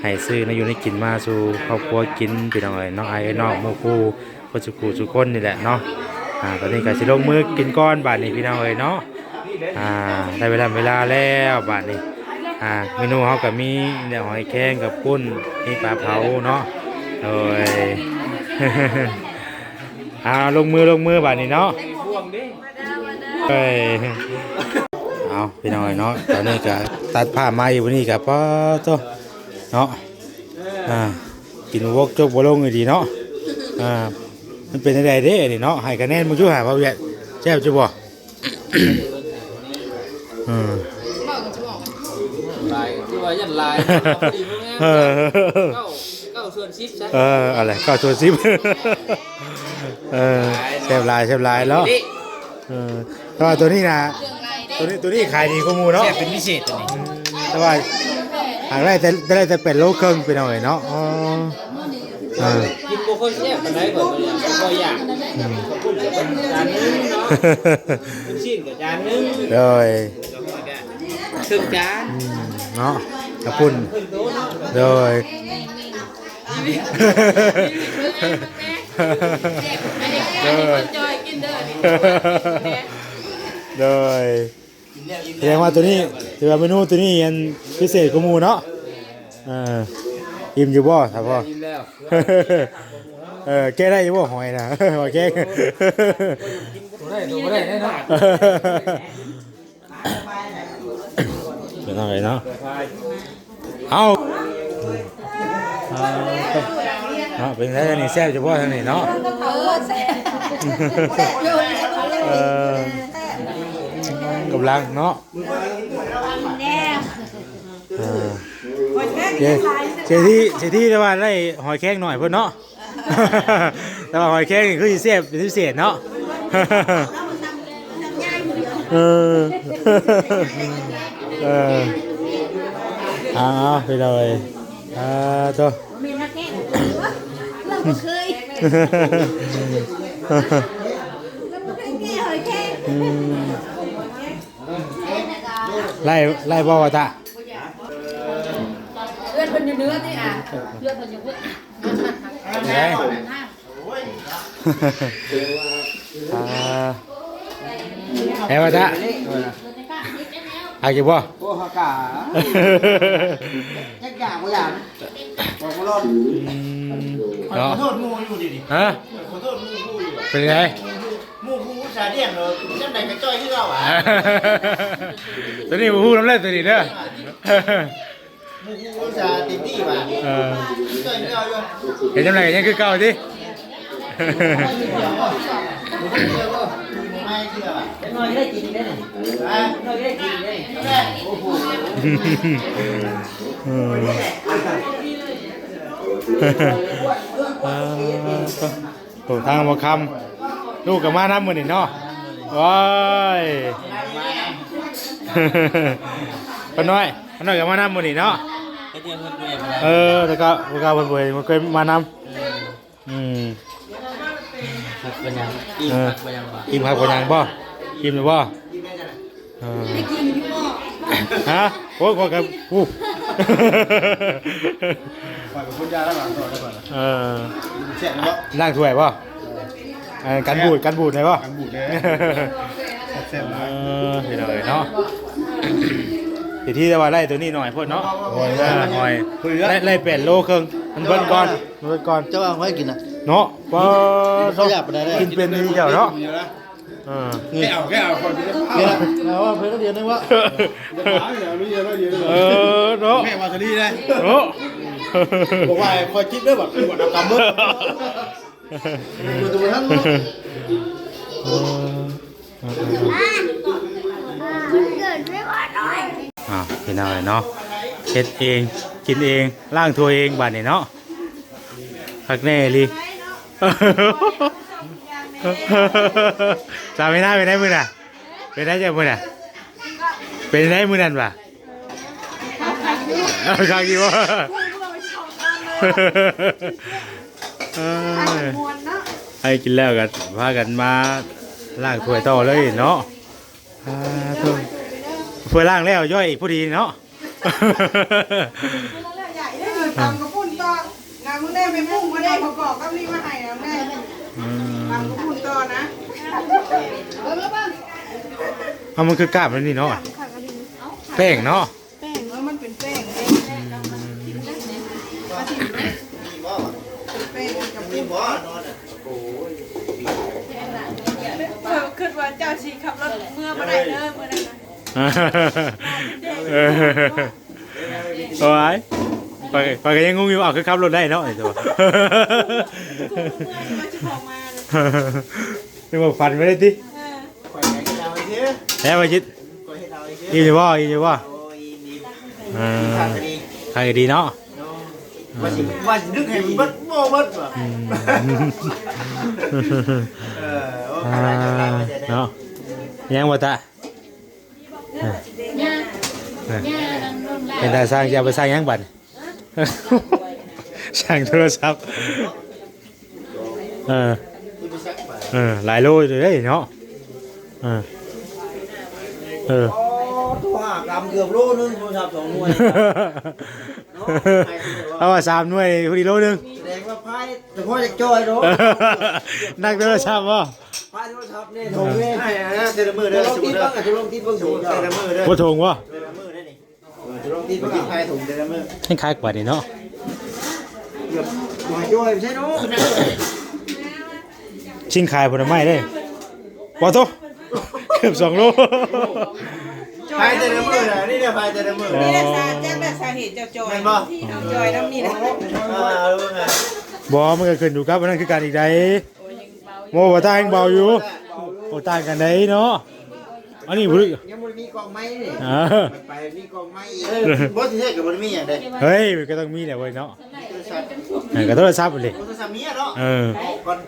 ໃຫ້ຊື້ແນວຢູ່ແນວກິນມາສູ່ຄອບຄົວກິນ ພີ່ນ້ອງເອີຍເນາະ ອ້າຍເອີຍນ້ອງໝູ່ຄູ່ ເບິດສູ່ຜູ້ສູ່ຄົນນີ້ແຫຼະເນາະ ອ່າ ຕອນນີ້ກໍຊິລົງມືກິນກ່ອນບາດນີ້ພີ່ນ້ອງເອີຍເນາະ ອ່າ ໄດ້ເວລາ ເວລາແລ້ວບາດນີ້ ອ່າ ເມນູເຮົາກໍມີແນວຫອຍແຄງກັບປຸ້ນ ມີປາເຜົາເນາະ ໂດຍ ອ່າ ລົງມື ລົງມືບາດນີ້ເນາະ ເອີຍ ເອົາ ພີ່ນ້ອງເອີຍເນາະ ຕອນນີ້ກໍຕັດພາບມາຢູ່ນີ້ກໍ ປາໂຕ ເນາະ ອ່າ ກິນບໍ່ຈົບບໍ່ລົງອີ່ຫຼີເນາະ ອ່າ ມັນເປັນຈັ່ງໃດເດ້ນີ້ເນາະ ໃຫ້ຄະແນນເບິ່ງຢູ່ຫາ ບ່າວວຽດ ແຊບຢູ່ບໍ່? ເອີ ຫຼາຍ ຄືວ່າຢັນຫຼາຍ ພໍດີພໍງາມ ເອີ ເກົ້າ ເກົ້າສ່ວນສິບຊະ ເອີ ອັນແຫຼະ ເກົ້າສ່ວນສິບ ເອີ ແຊບຫຼາຍ ແຊບຫຼາຍເນາະ ເອີ ແຕ່ວ່າໂຕນີ້ນະ ໂຕນີ້ ໂຕນີ້ຂາຍດີກວ່າໝູ່ເນາະ ແຊບເປັນພິເສດໂຕນີ້ ແຕ່ວ່າຫາກໄດ້ແຕ່ ໄດ້ແຕ່ແປດໂລເຄິ່ງ ພີ່ນ້ອງເອີຍເນາະ ອໍ ອ່າ ກິນບໍ່ຄ່ອຍແຊບປານໃດ ຂ້ອຍບໍ່ຢາກ ອືມ ເປັນຊີ້ນກໍຈານໜຶ່ງ ໂດຍ ເຄິ່ງຈານ ອືມ ເນາະ ກະປຸ້ນ ໂດຍ ໂດຍ ໂດຍ ສະແດງວ່າໂຕນີ້ ຖືວ່າເມນູໂຕນີ້ອັນພິເສດກວ່າໝູ່ເນາະ ເອີ ອີ່ມຢູ່ບໍ່ ຖ້າພໍ ອີ່ມແລ້ວ ເອີ ແກະໄດ້ຢູ່ບໍ່ ຫອຍນະ ຫອຍແຄງ ບໍ່ໄດ້ ບໍ່ໄດ້ເນາະ ເປັນຈັ່ງໃດເນາະ ເອົາ ເນາະ ເປັນຈັ່ງໃດ ທາງນີ້ແຊບຢູ່ບໍ່ ທາງນີ້ເນາະ ເອີ ແຊບ ເອີ ກຳລັງເນາະ ເອີ ເສດຖີ ເສດຖີ ແຕ່ວ່າໄດ້ຫອຍແຄງໜ້ອຍເພິ່ນເນາະ ແຕ່ວ່າຫອຍແຄງນີ້ຄືຊິແຊບເປັນພິເສດເນາະ ເອີ ເອີ ເອົາໆ ພີ່ນ້ອງເອີຍ ອ່າ ໂທ້ ອືມ ໄລ່ ໄລ່ບໍ່ວ່າຕາ ເພື່ອນເພິ່ນຢູ່ເໜືອຕິ ອ່າ ເພື່ອນເພິ່ນຢູ່ພຸ້ນ ໄດ້ ອ່າ ແລ້ວວ່າຕາ ອາກຢູ່ບໍ່? ໂອ້ ເຮົາກະ ຈັກຢາກບໍ່ຢາກ ບອກບໍ່ລອດ ອືມ ເນາະ ຂໍໂທດໝູ່ຢູ່ດີໆ ຮະ ຂໍໂທດໝູ່ຢູ່ ເປັນໄງ? ໝູ່ຜູ້ອຸດສາລ້ຽງເນາະ ຈັ່ງໃດກໍຈ່ອຍຄືເກົ່າຫວາ ຕົວນີ້ບໍ່ຮູ້ນຳແລ້ວ ຕົວນີ້ເດີ ໝູ່ຜູ້ອຸດສາເຕັມທີ່ຫວາ ເອີ ເຮັດຈັ່ງໃດກໍຍັງຄືເກົ່າຕິ ໂອ້ ທາງບ່າວຄຳ ລູກກໍມານຳມື້ນີ້ເນາະ ໂອ້ຍ ປ້ານ້ອຍ ປ້ານ້ອຍກໍມານຳມື້ນີ້ເນາະ ເອີ ແຕ່ກໍ ແຕ່ກໍເພິ່ນບໍ່ເຄີຍມານຳ ອືມ ຜັກບໍ່ຍັງ ອີ່ມ ເອີ ຜັກບໍ່ຍັງບໍ່ ອີ່ມຜັກບໍ່ຍັງບໍ່? ອີ່ມແລ້ວບໍ່? ເອີ ໄດ້ກິນຢູ່ບໍ່? ຮະ? ໂອ້ຍ ຂ້ອຍກໍ ໂອ້ ຂ້ອຍເປັນຄົນຢາລ້າງຖ້ວຍໄດ້ບໍ່? ເອີ ແຊບເນາະ ລ້າງຖ້ວຍບໍ່? ເອີ ກັນບູດ ກັນບູດໄດ້ບໍ່? ກັນບູດເດ້ ແຊບໆ ເອີ ເນາະ ເນາະ ທີ່ ທີ່ວ່າໄລ່ໂຕນີ້ໜ້ອຍໂພດເນາະ. ໂອ້ຍ ເອີ ຫອຍ ໄລ່ ໄລ່ແປດໂລເຄິ່ງ ມັນເບິດກ່ອນ ມັນເບິດກ່ອນ. ເຈົ້າເອົາໃຫ້ກິນນະ ເນາະ ບໍ່ ກິນເປັນດີເຈົ້າເນາະ. ເອີ ແກະເອົາ ແກະເອົາ ເອົາເພິ່ນດຽວໜຶ່ງວະ. ເອີ ເນາະ ແມ່ວາຊາລີເດ້ ເນາະ ບອກວ່າໃຫ້ຂ້ອຍຈິບເດີ ບັດ ບັດເອົາກຳເບີດ ເອີ ອ້າວ ພີ່ນ້ອງເອີຍເນາະ ເຮັດເອງ ກິນເອງ ລ້າງຖ້ວຍເອງ ບາດນີ້ເນາະ. ຄັກແນ່ອີ່ຫຼີ. ສາວມີນາເປັນໃດມື້ນະ? ເປັນໃດເຈົ້າມື້ນະ? ເປັນໃດມື້ນັ້ນວະ? ຄັກຢູ່ບໍ່? ເອີ ໃຫ້ກິນແລ້ວກໍພາກັນມາລ້າງຖ້ວຍຕໍ່ເລີຍເນາະ. ອ່າ ຖ້ວຍລ້າງແລ້ວ ຍ້ອຍອີກພໍດີເນາະ. ຕຳກະປຸ້ນຕໍ່ນະ ມື້ແລກແມ່ປຸ້ງບໍ່ໄດ້ປະກອບກັບນີ້ມາໃຫ້ນະແມ່. ອືມ ຕຳກະປຸ້ນຕໍ່ນະ. ເອົາ ມັນຄືກາບອັນນີ້ເນາະ ແປ້ງເນາະ ແປ້ງ. ເອີ ມັນເປັນແປ້ງເດ້ ອືມ ເປັນແປ້ງກະປຸ້ນ. ຂ້ອຍຄິດວ່າເຈົ້າຊິຂັບລົດເມືອບໍ່ໄດ້ເດີມື້ນັ້ນນະ. ເອີ ໂອ້ຍ ຂ້ອຍ ຂ້ອຍກໍຍັງງົງຢູ່ ເອົ້າ ຄືຂັບລົດໄດ້ເນາະ ນີ້ໂຕ ນຶກວ່າຝັນໄປໄດ້ຕິ. ເອີ ແລ້ວວ່າຊິ ອີ່ມຢູ່ບໍ່? ອີ່ມຢູ່ບໍ່? ໂອ້ຍ ອີ່ມ ອີ່ມ ເອີ ຄັກດີ ຄັກດີເນາະ. ວ່າຊິ ວ່າຊິດຶກໃຫ້ມັນເບິດ ບໍ່ເບິດວ່າ ອືມ ເອີ ໂອ້ ເນາະ ຍັງບໍ່ຕາ ເປັນຕາສ້າງ ຈະເອົາໄປສ້າງຫຍັງບັດ? ສ້າງໂທລະສັບ ເອີ ເອີ ຫຼາຍໂລຢູ່ເດ້ເນາະ ເອີ ເອີ ໂອ້ ໂທຫາກຳເກືອບໂລໜຶ່ງ ໂທລະສັບສອງໜ່ວຍ ເອົາວ່າສາມໜ່ວຍ ພໍດີໂລໜຶ່ງ ສະແດງວ່າພາຍ ສະເພາະຈະຈ່ອຍໂລ ນັກໂທລະສັບບໍ່? ພາຍໂທລະສັບນີ້ ຖົງນີ້ ໃຫ້ ໃຫ້ແຕ່ລະມື້ເດີ ຈະລົງຕິດເບິ່ງ ຈະລົງຕິດເບິ່ງ ແຕ່ລະມື້ເດີ ບໍ່ຖົງບໍ່? ແຕ່ລະມື້ເດ້ນີ້ ເອີ ຈະລົງຕິດເບິ່ງ ພາຍຖົງແຕ່ລະມື້ ຍັງຂາຍກວ່ານີ້ເນາະ ເກືອບບໍ່ໃຫ້ຈ່ອຍ ໃຊ່ເນາະ ຊິງຂາຍຜົນໄມ້ເດ້ ບໍ່ໂຕ ເກືອບສອງໂລ ພາຍແຕ່ລະມື້ນະ ນີ້ແຫຼະ ພາຍແຕ່ລະມື້ ນີ້ແຫຼະສາ ຈັກແຫຼະສາເຫດເຈົ້າຈ່ອຍ ແມ່ນບໍ່? ເຈົ້າຈ່ອຍນຳນີ້ນະ ບໍ່ ມັນກໍຂຶ້ນຢູ່ກັບອັນນັ້ນຄືກັນອີກໃດ. ໂອ້ ບໍ່ຕ່າງ ເບົາຢູ່ ບໍ່ຕ່າງກັນໃດເນາະ ອັນນີ້ບໍ່ໄດ້ ຍັງບໍ່ໄດ້ມີກ້ອງໃໝ່ນີ້ ເອີ ໄປມີກ້ອງໃໝ່ອີກ ເອີ ບໍ່ຊິເຮັດກໍບໍ່ໄດ້ມີຫຍັງເດ້ ເຮີ້ຍ ມັນກໍຕ້ອງມີແຫຼະເວີຍເນາະ ໂທລະສັບ ເອີ ກໍໂທລະສັບເລີຍ ໂທລະສັບເມຍເນາະ ເອີ ກ່ອນ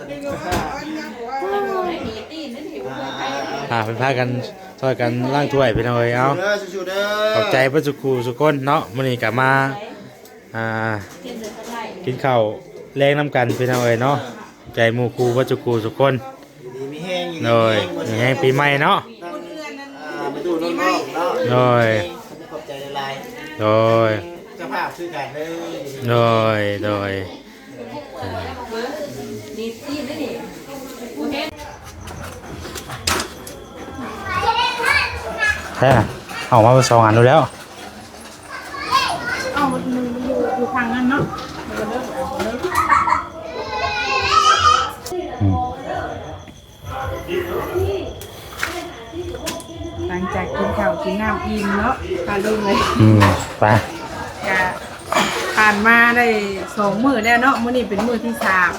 ອ່າ ເພິ່ນພາກັນຊ່ອຍກັນລ້າງຖ້ວຍພີ່ນ້ອງເອີຍ ເອົາ ເດີ ສູ້ໆເດີ ຂອບໃຈເບິດສູ່ຄູ່ສູ່ຄົນເນາະ ມື້ນີ້ກໍມາ ອ່າ ກິນເຂົ້າແລງນຳກັນພີ່ນ້ອງເອີຍເນາະ ໃຈໝູ່ຄູ່ເບິດສູ່ຄູ່ສູ່ຄົນ ຢູ່ດີມີແຮງ ໂດຍ ຢູ່ດີມີແຮງ ມີແຮງປີໃໝ່ເນາະ ອ່າ ມາດູນນອກເນາະ ໂດຍ ຂອບໃຈຫຼາຍໆ ໂດຍ ເຈົ້າພາບຄືກັນເດີ ໂດຍ ໂດຍ ແທ້ ເອົາມາສອງອັນໂລດແລ້ວ. ເອົາໜຶ່ງຢູ່ ຢູ່ທາງນັ້ນເນາະ ອືມ ຫຼັງຈາກກິນເຂົ້າກິນນ້ຳອີ່ມເນາະ ພາລຸງເລີຍ ອືມ ໄປ ກະຜ່ານມາໄດ້ສອງມື້ແລ້ວເນາະ ມື້ນີ້ເປັນມື້ທີສາມ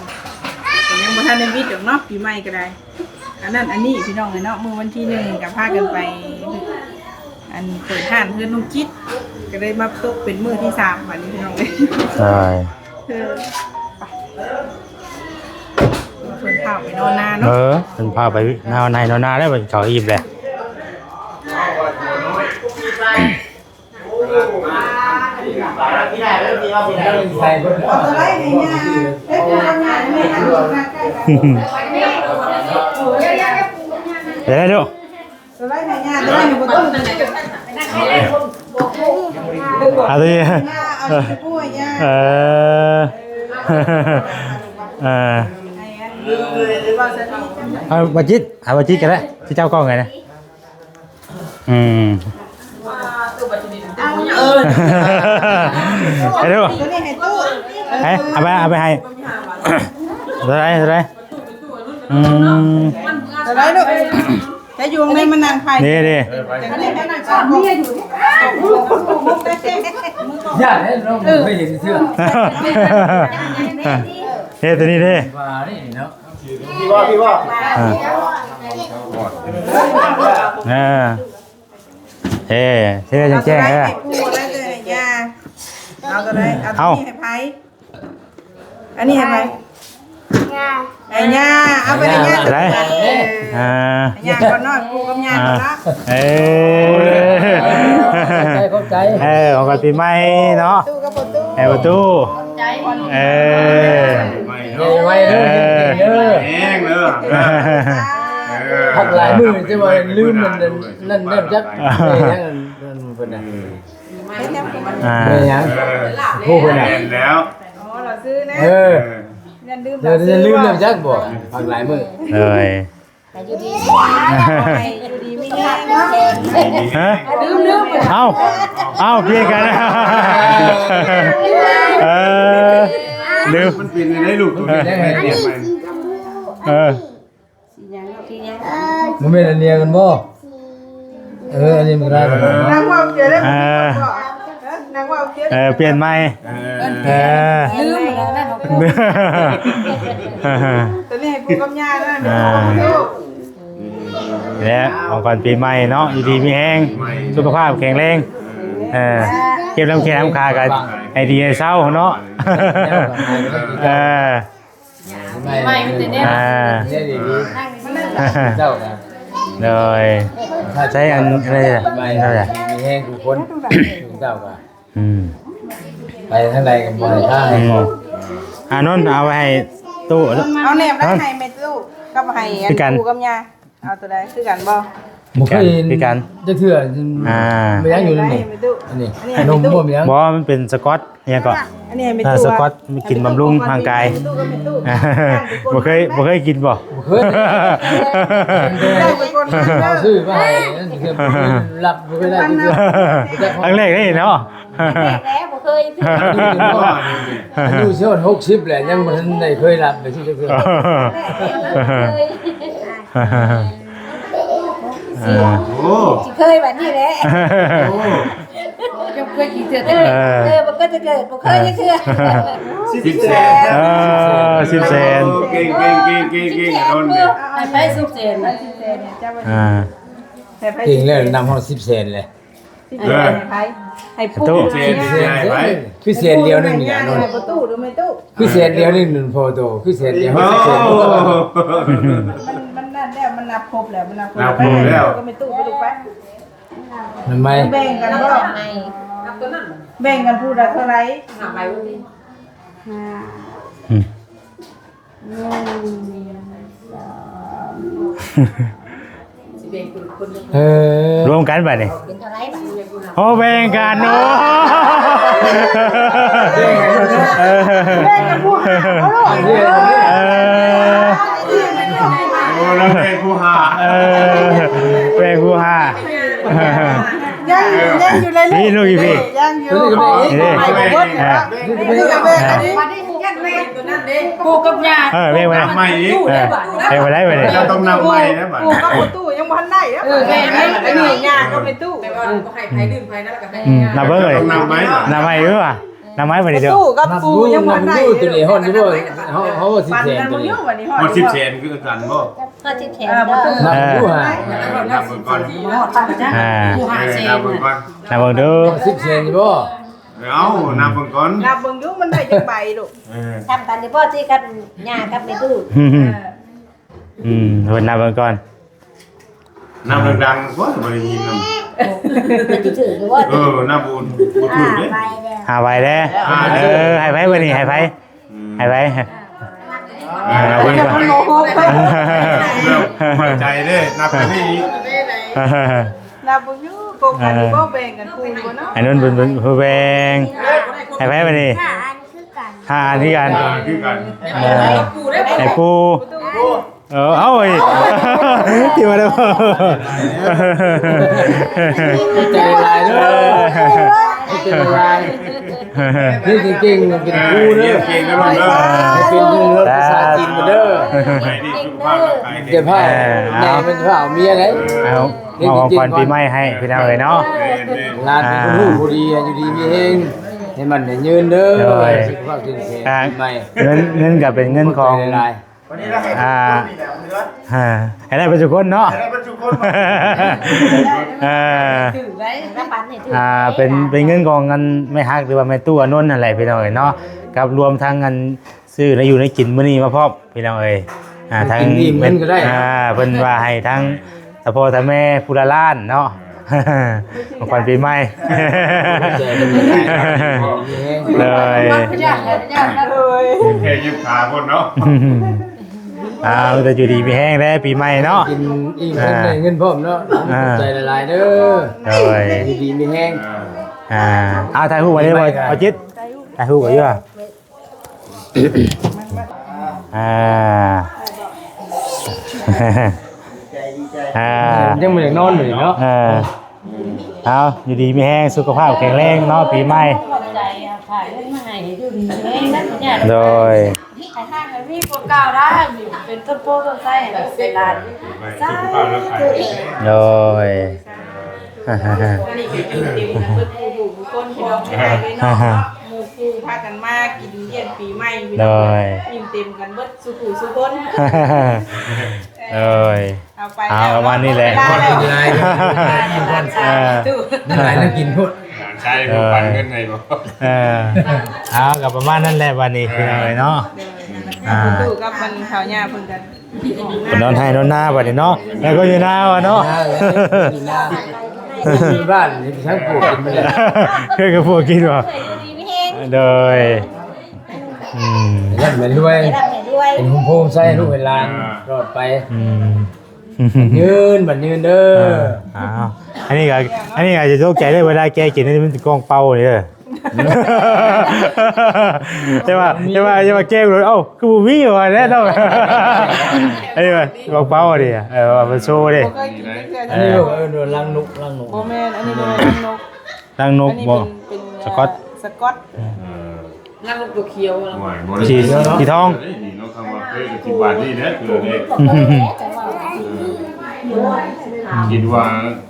ກໍຍັງບໍ່ທັນໄດ້ວິດດອກເນາະ ປີໃໝ່ກໍໄດ້ ອັນນັ້ນອັນນີ້ພີ່ນ້ອງເອີຍເນາະ ມື້ວັນທີໜຶ່ງກໍພາກັນໄປ ອັນ ເປີດຮ້ານເຮືອນນ້ອງຈິດ ກໍໄດ້ມາຕົກເປັນມື້ທີສາມບັດນີ້ພີ່ນ້ອງເອີຍ ເອີ ເອີ ເພິ່ນພາໄປນອນນາເນາະ ເອີ ເພິ່ນພາໄປນອນໄຮ່ນອນນາແລ້ວ ເພິ່ນເຂົ້າອີ່ມແລ້ວ. ເດ້ດູ ສະບາຍດີຍ່າ ສະບາຍດີບໍ່? ເອົາຕົວນີ້ ເອີ ເອີ ເອົາບໍ່ຈິດ ເອົາບໍ່ຈິດກໍໄດ້ ຊິເຈົ້າກ້ອງໄງນະ. ອືມ ເອົາ ເອົາໄປ ເອົາໄປໃຫ້ ເທົ່າໃດ ເທົ່າໃດ? ອືມ ເທົ່າໃດລູກ? ຈະຢູ່ໃນມານັ່ງໄພ ນີ້ ນີ້ ອັນນີ້ມານັ່ງຊອບເມຍຢູ່ ຢ້ານເດ້ ນ້ອງບໍ່ເຄີຍເຫັນເທື່ອ ເຮັດຕົວນີ້ເດ້ ວ່ານີ້ເນາະ ພີ່ບໍ່ ພີ່ບໍ່ ອ່າ ເອີ ເອີ ເຮັດແຈ້ງໆ ເອີ ເອົາຕົວໃດ ເອົາຕົວນີ້ໃຫ້ໃຜ? ອັນນີ້ໃຫ້ໃຜ? ຍ່າ ໃຫ້ຍ່າ ເອົາໄປໃຫ້ຍ່າ ໄດ້ ເອີ ອ່າ ໃຫ້ຍ່າກ່ອນເນາະ ປູກັບຍ່າກ່ອນເນາະ ເອີ ຂອບໃຈ ຂອບໃຈ ເອີ ຂອງຂວັນປີໃໝ່ເນາະ ຕູ້ກັບພໍ່ຕູ້ ໃຫ້ພໍ່ຕູ້ ເອີ ໃຫຍ່ໄວເດີ ເອີ ເດີ ແຮງເດີ ເອີ ພັກຫຼາຍມື້ ແຕ່ວ່າລືມມັນນັ້ນ ນັ້ນແມ່ນຈັກ ເອີ ເອີ ເພິ່ນນະ ອ່າ ແມ່ນຫຍັງ ເອີ ຜູ້ເພິ່ນນະ ແມ່ນແລ້ວ ອໍ ລາວຊື້ນະ ເອີ ເອີ ຢ່າລືມ ເອີ ລາວຊື້ ຢ່າລືມ ບໍ່ ນຳຈັກບໍ່ ພັກຫຼາຍມື້ ເອີຍ ຢູ່ດີ ຢູ່ດີມີແຮງ ຮະ ລືມໆ ເອົ້າ ເອົ້າ ປ່ຽນກັນ ເອີ ລືມ ມັນເປັນຈັ່ງໃດລູກ ໂຕນີ້ ເອີ ສີຫຍັງ ສີຫຍັງ ບໍ່ແມ່ນອັນດຽວກັນບໍ່? ເອີ ອັນນີ້ມັນກໍໄດ້ແລ້ວເນາະ ນາງເວົ້າເກີນແລ້ວ ອ່າ ນາງເວົ້າເກີນ ເອີ ປ່ຽນໃໝ່ ເອີ ລືມແລ້ວນັ້ນ ຕົວນີ້ໃຫ້ປູກັບຍ່ານະ ອ່າ ແລະ ຂອງຂວັນປີໃໝ່ເນາະ ຢູ່ດີມີແຮງ ສຸຂະພາບແຂງແຮງ ເອີ ເຈັບນຳແຂ້ງນຳຂາກໍໃຫ້ດີໃຫ້ເຊົາເນາະ ເອີ ປີໃໝ່ມີແຕ່ແນວ ອ່າ ດີໆ ເຈົ້ານະ ໂດຍ ໃຊ້ອັນ ອັນນີ້ ປີໃໝ່ ອັນນີ້ ມີແຮງທຸກຄົນ ເຈົ້າກໍ ອືມ ໄປທາງໃດກໍບໍ່ໃຫ້ພາໃຫ້ ອືມ ອານົນ ເອົາໄວ້ໃຫ້ຕູ້ ເອົາແນບໄດ້ໃຫ້ແມ່ຕູ້ກັບໃຫ້ອັນ ຄືກັນ ປູກັບຍ່າ ເອົາຕົວໃດ ຄືກັນບໍ່? ບໍ່ເຄີຍເຫັນຄືກັນ ຈັກເທື່ອ ອ່າ ບໍ່ຢາກຢູ່ນຳນີ້ ໃຫ້ແມ່ຕູ້ ອັນນີ້ ອັນນີ້ໃຫ້ແມ່ຕູ້ ຂະໜົມບໍ່ ມີຫຍັງ ບໍ່ ມັນເປັນສະກອດ ອີຫຍັງເກາະ ອ່າ ອັນນີ້ໃຫ້ແມ່ຕູ້ ອ່າ ສະກອດ ກິນບຳລຸງຮ່າງກາຍ ແມ່ຕູ້ກັບແມ່ຕູ້ ອ່າ ບໍ່ເຄີຍ ບໍ່ເຄີຍກິນບໍ່? ບໍ່ເຄີຍ ຊື້ມາໃຫ້ ນັ້ນຄືລັບບໍ່ເຄີຍໄດ້ ຄັ້ງແລກເດ້ເນາະ ແລກແລ້ວ ບໍ່ເຄີຍ ອາຍຸຊິຮອດຫົກສິບແລ້ວ ຍັງບໍ່ທັນໄດ້ເຄີຍລັບໄປຊື້ຈັກເທື່ອ ເອີ ຊິເຄີຍບັດນີ້ແຫຼະ ໂອ້ ຈະເຄີຍກິນເທື່ອ ເອີ ເອີ ບໍ່ເຄີຍ ຈະເກີດ ບໍ່ເຄີຍຈັກເທື່ອ ສິບແສນ ເອີ ສິບແສນ ເກັ່ງໆໆໆ ໃຫ້ໄປສິບແສນ ອ່າ ໃຫ້ໄປ ເກັ່ງແລ້ວ ນຳຮອດສິບແສນແຫຼະ ສິບແສນໃຫ້ໃຜ? ໃຫ້ປູ ສິບແສນໃຫ້ໃຜ? ຄືແສນດຽວໜຶ່ງນີ້ນະ ໃຫ້ພໍ່ຕູ້ຫຼືແມ່ຕູ້? ຄືແສນດຽວໜຶ່ງນັ້ນພໍໂຕ ຄືແສນດຽວ ໂອ້ ສິບແສນ ມັນ ມັນນັ້ນແລ້ວ ມັນນັບຄົບແລ້ວ ມັນນັບຄົບ ນັບຄົບແລ້ວ ໄປແມ່ຕູ້ກັບແມ່ຕູ້ໄປ ນັ້ນໄໝ ແບ່ງກັນບໍ່? ແບ່ງກັນຜູ້ລະເທົ່າໃດ? ຫ້າ ອືມ ເອີ ລວມກັນບາດນີ້ ເປັນເທົ່າໃດບາດນີ້? ໂອ້ ແບ່ງກັນ ໂອ້ ແບ່ງກັນ ເອີ ແບ່ງກັນຜູ້ຫາ ເອີ ໂອ້ ລາວແບ່ງຜູ້ຫາ ເອີ ແບ່ງຜູ້ຫາ ຍັງ ຍັງຢູ່ໃນລູກ ນີ້ລູກອີກພີ້ ຍັງຢູ່ ນີ້ ນີ້ ນີ້ ອ່າ ນີ້ກໍແບ່ງອັນນີ້ ປູກັບຍ່າ ເອີ ແບ່ງໄວ້ ນັບໃໝ່ອີກ ເອີ ແບ່ງໄວ້ໄດ້ບັດນີ້ ເຈົ້າຕ້ອງນັບໃໝ່ນະບັດ ປູກັບຕູ້ຍັງບໍ່ທັນໄດ້ນະ ເອີ ແບ່ງໄວ້ ອັນນີ້ຍ່າກັບແມ່ຕູ້ ແຕ່ວ່າບໍ່ໃຫ້ໃຜດື່ມໃຜນະ ແລ້ວກໍໃຫ້ ອືມ ຍ່າ ນັບເບິ່ງເລີຍ ຕ້ອງນັບໃໝ່ ນັບໃໝ່ຢູ່ຫວາ ນັບໃໝ່ບັດນີ້ ຕູ້ກັບປູຍັງບໍ່ທັນໄດ້ ຕູ້ຕົວນີ້ຮອດຢູ່ບໍ່ ເຮົາ ເຮົາວ່າສິບແສນ ປັນກັນບໍ່ຢູ່ບັດນີ້ ຮອດ ຮອດສິບແສນຄືກັນບໍ່? ຮອດສິບແສນ ເອີ ບໍ່ ນັບຢູ່ຫາ ເອີ ນັບເບິ່ງກ່ອນ ອ່າ ເອີ ນັບເບິ່ງກ່ອນ ນັບເບິ່ງດູ ຮອດສິບແສນຢູ່ບໍ່? ເອົາ ນັບເບິ່ງກ່ອນ ນັບເບິ່ງດູ ມັນໄດ້ຈັກໃບລູກ? ເອີ ສ່ຳກັນຢູ່ບໍ່ ທີ່ກັບຍ່າກັບແມ່ຕູ້? ອືມ ເພິ່ນນັບເບິ່ງກ່ອນ ນັບດັງໆ ບໍ່ ບໍ່ໄດ້ຍິນນຳ ມັນຊິຖືກຢູ່ບໍ່? ເອີ ນັບບໍ່ ບໍ່ຖືກເດ້ ຫ້າໃບແລ້ວ ຫ້າໃບແລ້ວ ເອີ ໃຫ້ໃຜບັດນີ້ ໃຫ້ໃຜ? ອືມ ໃຫ້ໃຜ? ເອີ ນັບເບິ່ງກ່ອນ ໝັ້ນໃຈເດ້ ນັບໄປນີ້ອີກ ລາວບໍ່ຢູ່ ກົບກັນຢູ່ບໍ່ ເອີ ແບ່ງກັນປູ່ຢູ່ບໍ່ເນາະ? ໃຫ້ນຸ່ນເພິ່ນ ເພິ່ນແບ່ງ ໃຫ້ໃຜບັດນີ້? ຫ້າອັນຄືກັນ ຫ້າອັນຄືກັນ ຫ້າອັນຄືກັນ ເອີ ໃຫ້ປູ່ ເອີ ເອົາອີກ ທີ່ວ່າແລ້ວ ໃຈຫຼາຍເດີ ໃຈຫຼາຍ. ຮຽນເກັ່ງໆ ເປັນຄູເດີ ຮຽນເກັ່ງເດີລູກເດີ ໃຫ້ເປັນຄູເດີ ພາສາຈີນເດີ ເຈົ້າພາບ ເອີ ເອົາ ແມ່ເປັນຜູ້ເອົາເມຍເດ້ ເອົາ ເອົາຂອງຂວັນປີໃໝ່ໃຫ້ພີ່ນ້ອງເອີຍເນາະ ຫຼານເປັນຜູ້ຮູ້ຜູ້ດີ ຢູ່ດີມີແຮງ ໃຫ້ໝັ້ນໃຫ້ຍືນເດີ ສຸຂະພາບເຂັ້ມແຂງ ປີໃໝ່ ເງິນ ເງິນກໍເປັນເງິນຂອງ ອ່າ ອ່າ ໃຫ້ໄດ້ເບິດທຸກຄົນເນາະ ໃຫ້ໄດ້ເບິດທຸກຄົນ ເອີ ຖືກໄດ້ ອ່າ ເປັນ ເປັນເງິນຂອງອັນແມ່ຮັກ ຫຼືວ່າແມ່ຕູ້ອານົນນັ້ນແຫຼະພີ່ນ້ອງເອີຍເນາະ ກັບລວມທັງອັນຊື້ແນວຢູ່ແນວກິນມື້ນີ້ມາພ້ອມພີ່ນ້ອງເອີຍ ອ່າ ທັງ ກິນອີ່ມເງິນກໍໄດ້ ອ່າ ເພິ່ນວ່າໃຫ້ທັງ ຕາພໍ່ຕາແມ່ຜູ້ລະລ້ານເນາະ ຂອງຂວັນປີໃໝ່ ໂດຍ ແຄ່ຍິບຂາພຸ້ນເນາະ ອ່າ ມີແຕ່ຢູ່ດີມີແຮງເດ້ປີໃໝ່ເນາະ ກິນອີ່ມ ອ່າ ໄດ້ເງິນພ້ອມເນາະ ອ່າ ຂອບໃຈຫຼາຍໆເດີ ໂດຍ ຢູ່ດີມີແຮງ ອ່າ ເອົາຖ່າຍຮູບໄວ້ເດີ ບໍ່ຈິດ ຖ່າຍຮູບໄວ້ຢູ່ ອ່າ ອ່າ ຍັງບໍ່ໄດ້ນອນເລີຍເນາະ ເອີ ເອົາ ຢູ່ດີມີແຮງ ສຸຂະພາບແຂງແຮງເນາະ ປີໃໝ່ ໂດຍ ໃຫ້ຫ້າງໃຫ້ມີກວ່າເກົ່າໄດ້ ເປັນຕົ້ນໂພຕົ້ນໄຊໃຫ້ລູກໃຫ້ຫຼານ ສາທຸ ໂດຍ ອັນນີ້ກໍກິນເຕັມກັນເບິດຄູ່ຜູ້ຄົນພີ່ນ້ອງເອີຍເນາະ ໝູ່ຄູ່ພາກັນມາກິນລ້ຽງປີໃໝ່ພີ່ນ້ອງ ໂດຍ ກິນເຕັມກັນເບິດສູ່ຜູ້ສູ່ຄົນ ໂດຍ ເອົາໄປ ເອົາ ປະມານນີ້ແຫຼະ ເວລາແລ້ວ ເອີ ຫຼາຍແລ້ວກິນພຸ້ນ ຫຼານຊາຍຜູ້ປັນເງິນໃຫ້ບໍ່ ເອີ ເອົາ ກໍປະມານນັ້ນແຫຼະບັດນີ້ ເອີ ພີ່ນ້ອງເອີຍເນາະ ໂດຍ ອ່າ ເພິ່ນຢູ່ກັບມັນເຖົ້າຍ່າເພິ່ນກໍ ເພິ່ນນອນໄຮ່ນອນນາບັດນີ້ເນາະ ແລ້ວກໍຢູ່ນາວ່າເນາະ ຢູ່ນາ ຢູ່ນາ ຢູ່ບ້ານນີ້ທັງພວກກິນໝົດເລີຍ ເພິ່ນກໍພວກກິນວ່າ ໂດຍ ອືມ ໃຫ້ລ່ຳໃຫ້ລວຍ ໃຫ້ລ່ຳໃຫ້ລວຍ ເປັນໂຮມໂພມໄຊໃຫ້ລູກໃຫ້ຫຼານ ອ່າ ຕະຫຼອດໄປ ອືມ ຍືນ ໝັ້ນຍືນເດີ ອ່າ ເອົາ ອັນນີ້ກໍ ອັນນີ້ກໍຈະຕົກໃຈເດ້ ເວລາແກະກິນນີ້ມັນເປັນກອງເປົ່ານີ້ເດີ ແຕ່ວ່າ ແຕ່ວ່າ ແຕ່ວ່າແກະໂດນ ເອົ້າ ຄືບໍ່ມີວ່າແລ້ວເນາະ ອັນນີ້ວ່າກອງເປົ່ານີ້ ເອີ ວ່າມັນໂຊເດ້ ບໍ່ເຄີຍກິນຈັກເທື່ອ ອັນນີ້ ເອີ ເອີ້ນວ່າລັງນົກ ລັງນົກ ບໍ່ແມ່ນ ອັນນີ້ບໍ່ແມ່ນລັງນົກ ລັງນົກ ອັນນີ້ເປັນ ເປັນ ສະກອດ ສະກອດ ເອີ ນັກລົບຕົວຂຽວ ໂອ້ຍ ບໍ່ໄດ້ ສີ ສີທອງ ນີ້ເນາະ ຄຳວ່າເຄີຍກໍສິບາດນີ້ແຫຼະ ຄືເດ້ ເອີ ຄິດວ່າ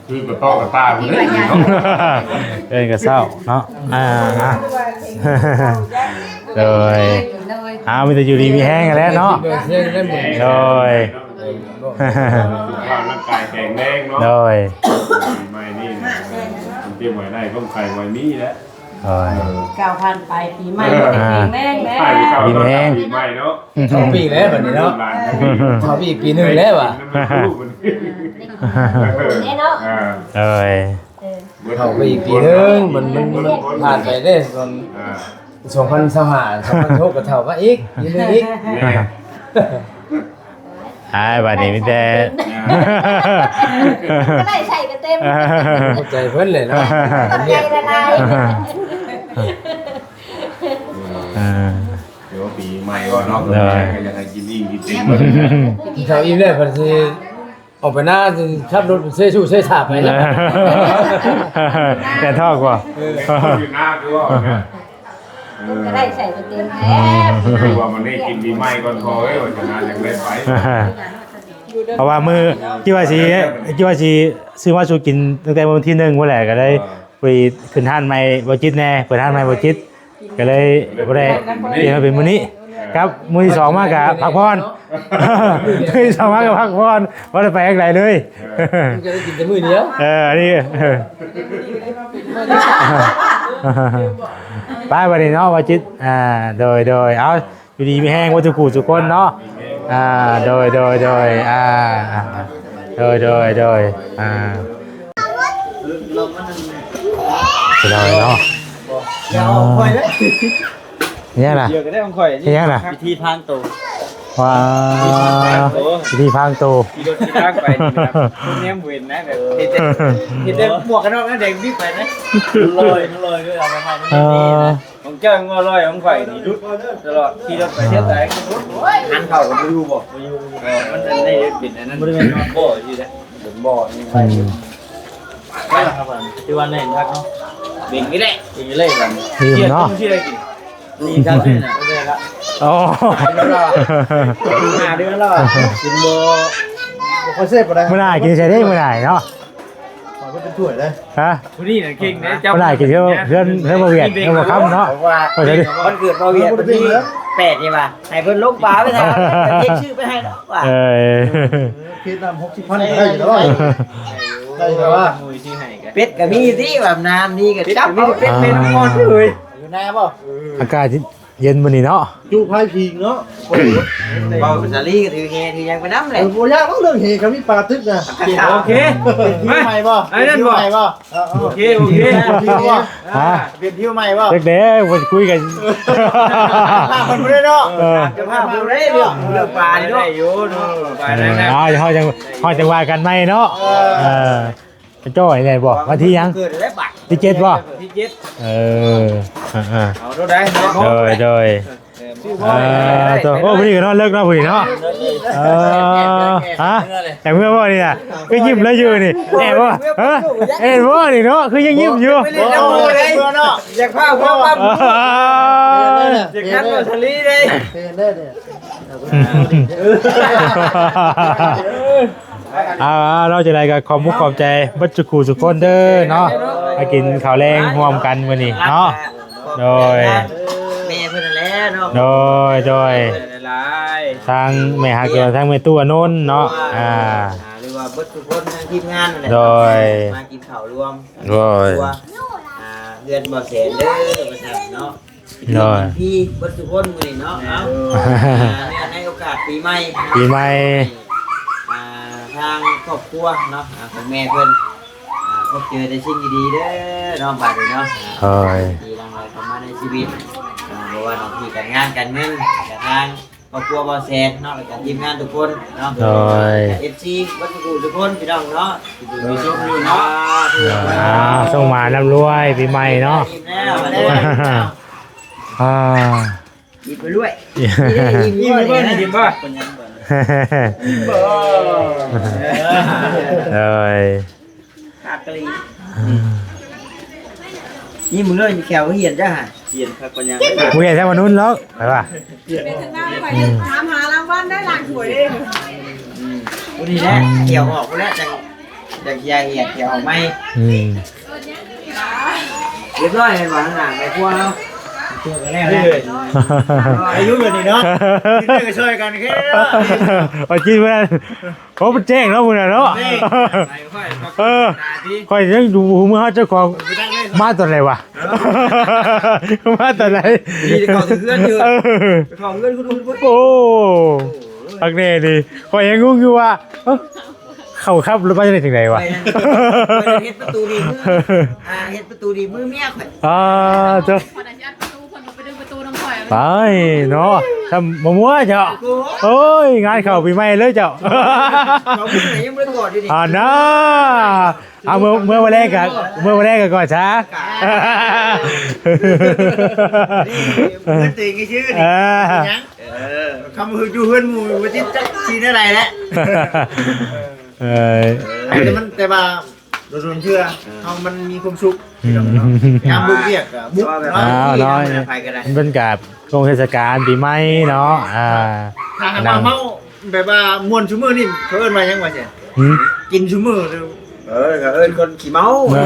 ຄືກະເຕາະກະຕາພຸ້ນເດ້ເນາະ ເອີ້ນກະເຊົ້າເນາະ ອ່າ ໂດຍ ອ່າ ມີແຕ່ຢູ່ດີມີແຮງຫັ້ນແຫຼະເນາະ ໂດຍ ສຸຂະພາບຮ່າງກາຍແຂງແຮງເນາະ ໂດຍ ປີໃໝ່ນີ້ນະ ເຕຣຍມໄວ້ໄດ້ ຄວາມໄຄໄວ້ມີແຫຼະ ໂອ້ຍ ເອີ ກ້າວຜ່ານໄປປີໃໝ່ ເອີ ແຂງແຮງແລ້ວ ດີມີແຮງ ປີໃໝ່ເນາະ ເຂົ້າປີແລ້ວບັດນີ້ເນາະ ເຂົ້າປີ ປີໜຶ່ງແລ້ວຫວາ ແນ່ເນາະ ອ່າ ເອີຍ ເອີ ເຂົ້າໄປອີກປີໜຶ່ງ ມັນ ມັນ ມັນຜ່ານໄປເດ້ ສອງພັນຊາວຫ້າ ສອງພັນຊາວຫົກ ກໍເທົ່າມາອີກ ປີໜຶ່ງອີກ ແມ່ນ ອ້າຍ ບາດນີ້ມີແຕ່ ກໍໄດ້ໃຊ້ກັນເຕັມ ຂອບໃຈເພິ່ນເລີຍເນາະ ຂອບໃຈຫຼາຍໆ ອ່າ ຖືວ່າປີໃໝ່ກໍເນາະ ໂດຍ ກໍຢາກໃຫ້ກິນອີ່ມກິນເຕັມ ກິນເຂົ້າອີ່ມແລ້ວ ເພິ່ນຊິອອກໄປນາ ຊິຂັບລົດເຊຊູເຊສາໄປແລ້ວ ແຕ່ທອກບໍ່ ເອີ ຢູ່ນາຄືວ່າ ເອີ ກໍໄດ້ໃຊ້ໄປເຕັມແລ້ວ ຄືວ່າມັນໄດ້ກິນປີໃໝ່ກ່ອນພໍເອີຍ ວ່າຈະນານຍັງໄດ້ໄປ ເພາະວ່າມື້ ຄິດວ່າຊິ ຄິດວ່າຊິຊື້ມາສູ່ກິນຕັ້ງແຕ່ມື້ວັນທີໜຶ່ງພຸ້ນແຫຼະ ກໍໄດ້ ເອີ ໄປຂຶ້ນຮ້ານໃໝ່ບໍ່ຈິດແດ່ ເປີດຮ້ານໃໝ່ບໍ່ຈິດ ກໍເລີຍບໍ່ໄດ້ປ່ຽນມາເປັນມື້ນີ້ ກັບມື້ທີສອງມາກໍພັກຜ່ອນ ມື້ທີສອງມາກໍພັກຜ່ອນ ບໍ່ໄດ້ໄປທາງໃດເລີຍ ເອີ ມັນກໍໄດ້ກິນແຕ່ມື້ດຽວ ເອີ ອັນນີ້ ເອີ ໄປບັດນີ້ເນາະ ບໍ່ຈິດ ອ່າ ໂດຍ ໂດຍ ເອົາ ຢູ່ດີມີແຮງເບິດທຸກຜູ້ທຸກຄົນເນາະ ອ່າ ໂດຍ ໂດຍ ໂດຍ ອ່າ ອ່າ ໂດຍ ໂດຍ ໂດຍ ອ່າ ເປັນຫຍັງເນາະ ເປັນຫຍັງນະ ເປັນຫຍັງນະ ວິທີພາງໂຕ ວ້າ ທີ່ພັງໂຕ ຂີ່ລົດຂີ່ລາງໄປນີ້ແບບແນມບໍ່ເຫັນນະ ແບບເຫັນແຕ່ ເຫັນແຕ່ໝວກກັນນັອກນັ້ນແດງບິບໄປນະ ມັນລອຍ ມັນລອຍດ້ວຍ ເອົາມາໃຫ້ມັນ ເອີ ມີນະ ຂອງເຈົ້າຍັງວ່າລອຍ ຂອງຂ້ອຍນີ້ຫຼຸດຕະຫຼອດ ຂີ່ລົດໄປເທື່ອໃດກໍຫຼຸດ ຫັນເຂົ້າກໍບໍ່ຢູ່ບໍ່ ບໍ່ຢູ່ ເອີ ມັນໄດ້ເປັນອັນນັ້ນ ບໍ່ໄດ້ແມ່ນບໍ່ຢູ່ເດ້ ເປັນບໍ່ນີ້ ອືມ ຄືວ່າແໜ້ນຄັກເນາະ ເປັນນີ້ແຫຼະ ເປັນນີ້ເລີຍບັດນີ້ ອີ່ມເນາະ ທີ່ໄດ້ກິນ ນີ້ຄັກນີ້ນະ ໂອ້ ຫ້າເດືອນແລ້ວ ກິນບໍ່ ບໍ່ຄ່ອຍແຊບປານໃດ ມື້ໜ້າກິນໃສເດ້ມື້ໜ້າເນາະ ເອົາໄປເປັນຖ້ວຍເດ້ ຮະ ຜູ້ນີ້ນະເກັ່ງເດ້ ເຈົ້າ ມື້ໜ້າກິນເຮືອນ ເຮືອນ ເຮືອນບໍ່ວຽດ ເຮືອນບໍ່ຄຳເນາະ ເພາະວ່າວັນເກີດບໍ່ວຽດ ວັນທີແປດນີ້ວ່າ ໃຫ້ເພິ່ນລົງປາໄປທາງ ເພິ່ນເຊັກຊື່ໄປໃຫ້ເນາະວ່າ ເອີ ເອີ ເພດນ້ຳຫົກສິບພັນກໍໄດ້ຢູ່ແລ້ວ ໄດ້ແລ້ວວ່າ ໂອ້ຍ ທີ່ໃຫ້ກັນ ເປັດກໍມີຕິວ່າ ນ້ຳນີ້ກໍຈັບເອົາເປັດເປັນກ່ອນເລີຍ ຢູ່ນາບໍ່ ອາກາດເຢັນມື້ນີ້ເນາະ ຈຸໄຟພິງເນາະ ເວົ້າສາລີກໍຖືແຫຖືຫຍັງໄປນຳແຫຼະ ເອີ ບໍ່ຍາກດອກເລື່ອງແຫ ກໍມີປາຕຶກນະ ໂອເຄ ມາ ໃໝ່ບໍ່ ອັນນັ້ນບໍ່ ໃໝ່ບໍ່ ເອີ ໂອເຄ ໂອເຄ ຮະ ເປັນທິວໃໝ່ບໍ່ ຈັກແດ່ ບໍ່ຄຸຍກັນ ພາບມັນບໍ່ໄດ້ເນາະ ເອີ ຈະພາບບໍ່ໄດ້ເລື່ອງ ເລື່ອງປານີ້ເນາະ ໄດ້ຢູ່ເນາະ ປາໄດ້ນະ ເອີ ເຮົາຈັ່ງ ເຮົາຈັ່ງວ່າກັນໃໝ່ເນາະ ເອີ ເອີ ໄປຈ່ອຍແດ່ບໍ່ ວັນທີຫຍັງ ເກີດແລ້ວບັດ ທີເຈັດບໍ່ ທີເຈັດ ເອີ ອ່າໆ ເອົາໂດດໄດ້ເນາະ ໂດຍ ໂດຍ ເອີ ໂອ້ ມື້ນີ້ກໍນອນເລິກເນາະ ມື້ນີ້ເນາະ ເອີ ຮະ ຢາກເມືອບໍ່ນີ້ນະ ຄືຍິ້ມແລ້ວຢູ່ນີ້ ແອບບໍ່ ຮະ ແອບບໍ່ນີ້ເນາະ ຄືຍັງຍິ້ມຢູ່ ບໍ່ໄດ້ເມືອເນາະ ຢາກພາເມືອປັບ ຢາກຄັນວ່າສາລີເດ້ ເຫັນເດ້ນີ້ ອ່າ ເນາະ ຈັ່ງໃດກໍຂອບມຸກຂອບໃຈເບິດສູ່ຄູ່ສູ່ຄົນເດີເນາະ ມາກິນເຂົ້າແລງຮ່ວມກັນມື້ນີ້ເນາະ ໂດຍ ແມ່ເພິ່ນນັ້ນແຫຼະເນາະ ໂດຍ ໂດຍ ທາງແມ່ຮັກ ທາງແມ່ຕູ້ອານົນເນາະ ອ່າ ຫຼືວ່າເບິດທຸກຄົນທາງທີມງານນັ້ນແຫຼະ ໂດຍ ມາກິນເຂົ້າລວມ ໂດຍ ຄົວ ອ່າ ເຮືອນບໍ່ແສນເດີວ່າຊັ້ນເນາະ ໂດຍ ພີ່ເບິດທຸກຄົນມື້ນີ້ເນາະ ເອົາ ອ່າ ເນື່ອງໃນໂອກາດປີໃໝ່ ປີໃໝ່ ອ່າ ທາງຄອບຄົວເນາະ ອ່າ ຂອງແມ່ເພິ່ນ ອ່າ ພົບເຈີແຕ່ສິ່ງດີໆເດີເນາະ ບາດນີ້ເນາະ ໂດຍ ທີ່ຫຼັ່ງໄຫຼເຂົ້າມາໃນຊີວິດ ອ່າ ບໍ່ວ່າໜ້າທີ່ການງານການເງິນ ກະທາງຄອບຄົວບໍ່ແສນເນາະ ແລ້ວກະທີມງານທຸກຄົນເນາະ ໂດຍ ເອັຟຊີເບິດທຸກຜູ້ທຸກຄົນ ພີ່ນ້ອງເນາະ ຢູ່ດີມີສຸກຢູ່ເນາະ ອ່າ ໂຊກໝານລ່ຳລວຍປີໃໝ່ເນາະ ອ່າ ອີກໄປດ້ວຍ ອີກບໍ່ນີ້ ອີກບໍ່ ເອີ ເອີຍ ຄັກອີ່ຫຼີ ອ່າ ນີ້ມຶງເລີຍ ແຂວຮຽນຈ້າຫາ ຮຽນຄັກປານຫຍັງ ບໍ່ຮຽນແທ້ມະນຸນເນາະ ໄປວ່າ ໄປເຖິງນາໄປ ອືມ ຖາມຫາລາງວັນໄດ້ ລ້າງຖ້ວຍເດ້ ອືມ ຜູ້ນີ້ແຫຼະ ອືມ ແຂວອອກພຸ້ນແຫຼະ ຈັ່ງ ຈັ່ງຊິຢາກຮຽນ ແຂວອອກໃໝ່ ອືມ ຮຽບຮ້ອຍແມ່ນບໍ່ ທາງຫຼັງແມ່ຄົວເຮົາ ຕົວກໍແລ້ວແຫຼະ ອາຍຸແບບນີ້ເນາະ ກິນໄດ້ກໍຊ່ອຍກັນ ໂອເຄເນາະ ວ່າກິນບໍ່ໄດ້ ໂອ້ ມັນແຈ້ງເນາະມື້ນັ້ນເນາະ ນີ້ ເອີ ຂ້ອຍຍັງຢູ່ ມື້ເຮົາເຈົ້າຂອງມາຕອນໃດວະ ມາຕອນໃດ ນີ້ເຂົ້າເຮືອນຢູ່ ເອີ ເຂົ້າເຮືອນ ໂອ້ ຄັກແນ່ດີ ຂ້ອຍຍັງງົງຢູ່ວ່າ ເອີ ເຂົ້າຂັບລົດມາຈັ່ງໃດຈັ່ງໃດວະ ໄປນັ້ນ ໄປນັ້ນເຮັດປະຕູໜີບມື ອ່າ ເຮັດປະຕູໜີບມືເມຍຂ້ອຍ ອ່າ ເຈົ້າ ຂ້ອຍນະຊິອັດປະຕູ ເພິ່ນບໍ່ໄປດຶງປະຕູນຳຂ້ອຍ ຕາຍເນາະ ຊ່ຳບໍ່ມົວເຈົ້າ ໂອ້ຍ ງານເຂົ້າປີໃໝ່ເລີຍເຈົ້າ ເຂົາເພິ່ນນະຍັງບໍ່ໄດ້ກອດຢູ່ນີ້ ອ່ານາ ເອົາ ເມື່ອ ເມື່ອວັນແລກກໍ ເມື່ອວັນແລກກໍກອດຊະ ເພິ່ນເຕັງຊື່ນີ້ ເອີ ເປັນຫຍັງ ເອີ ຄຳຢູ່ເຮືອນໝູ່ບໍ່ຈິດຈັກຊິແນວໃດແຫຼະ ເອີ ແຕ່ມັນ ແຕ່ວ່າ ໂດນໆເທື່ອ ເອີ ເຮົາມັນມີຄວາມສຸກ ອືມ ຍາມບຸກວຽກກໍບຸກເນາະ ອ້າວ ນ້ອຍ ໄປກໍໄດ້ ມັນເປັນການຊ່ວງເທດສະການປີໃໝ່ເນາະ ອ່າ ຖ້າຫາກວ່າເຮົາແບບວ່າມ່ວນຊຸມື້ນີ້ ເຂົາເອີ້ນວ່າຫຍັງວ່າຊັ້ນ ຫືມ ກິນຊຸມື້ ເອີ ກໍເອີ້ນຄົນຂີ້ເມົາ ເອີ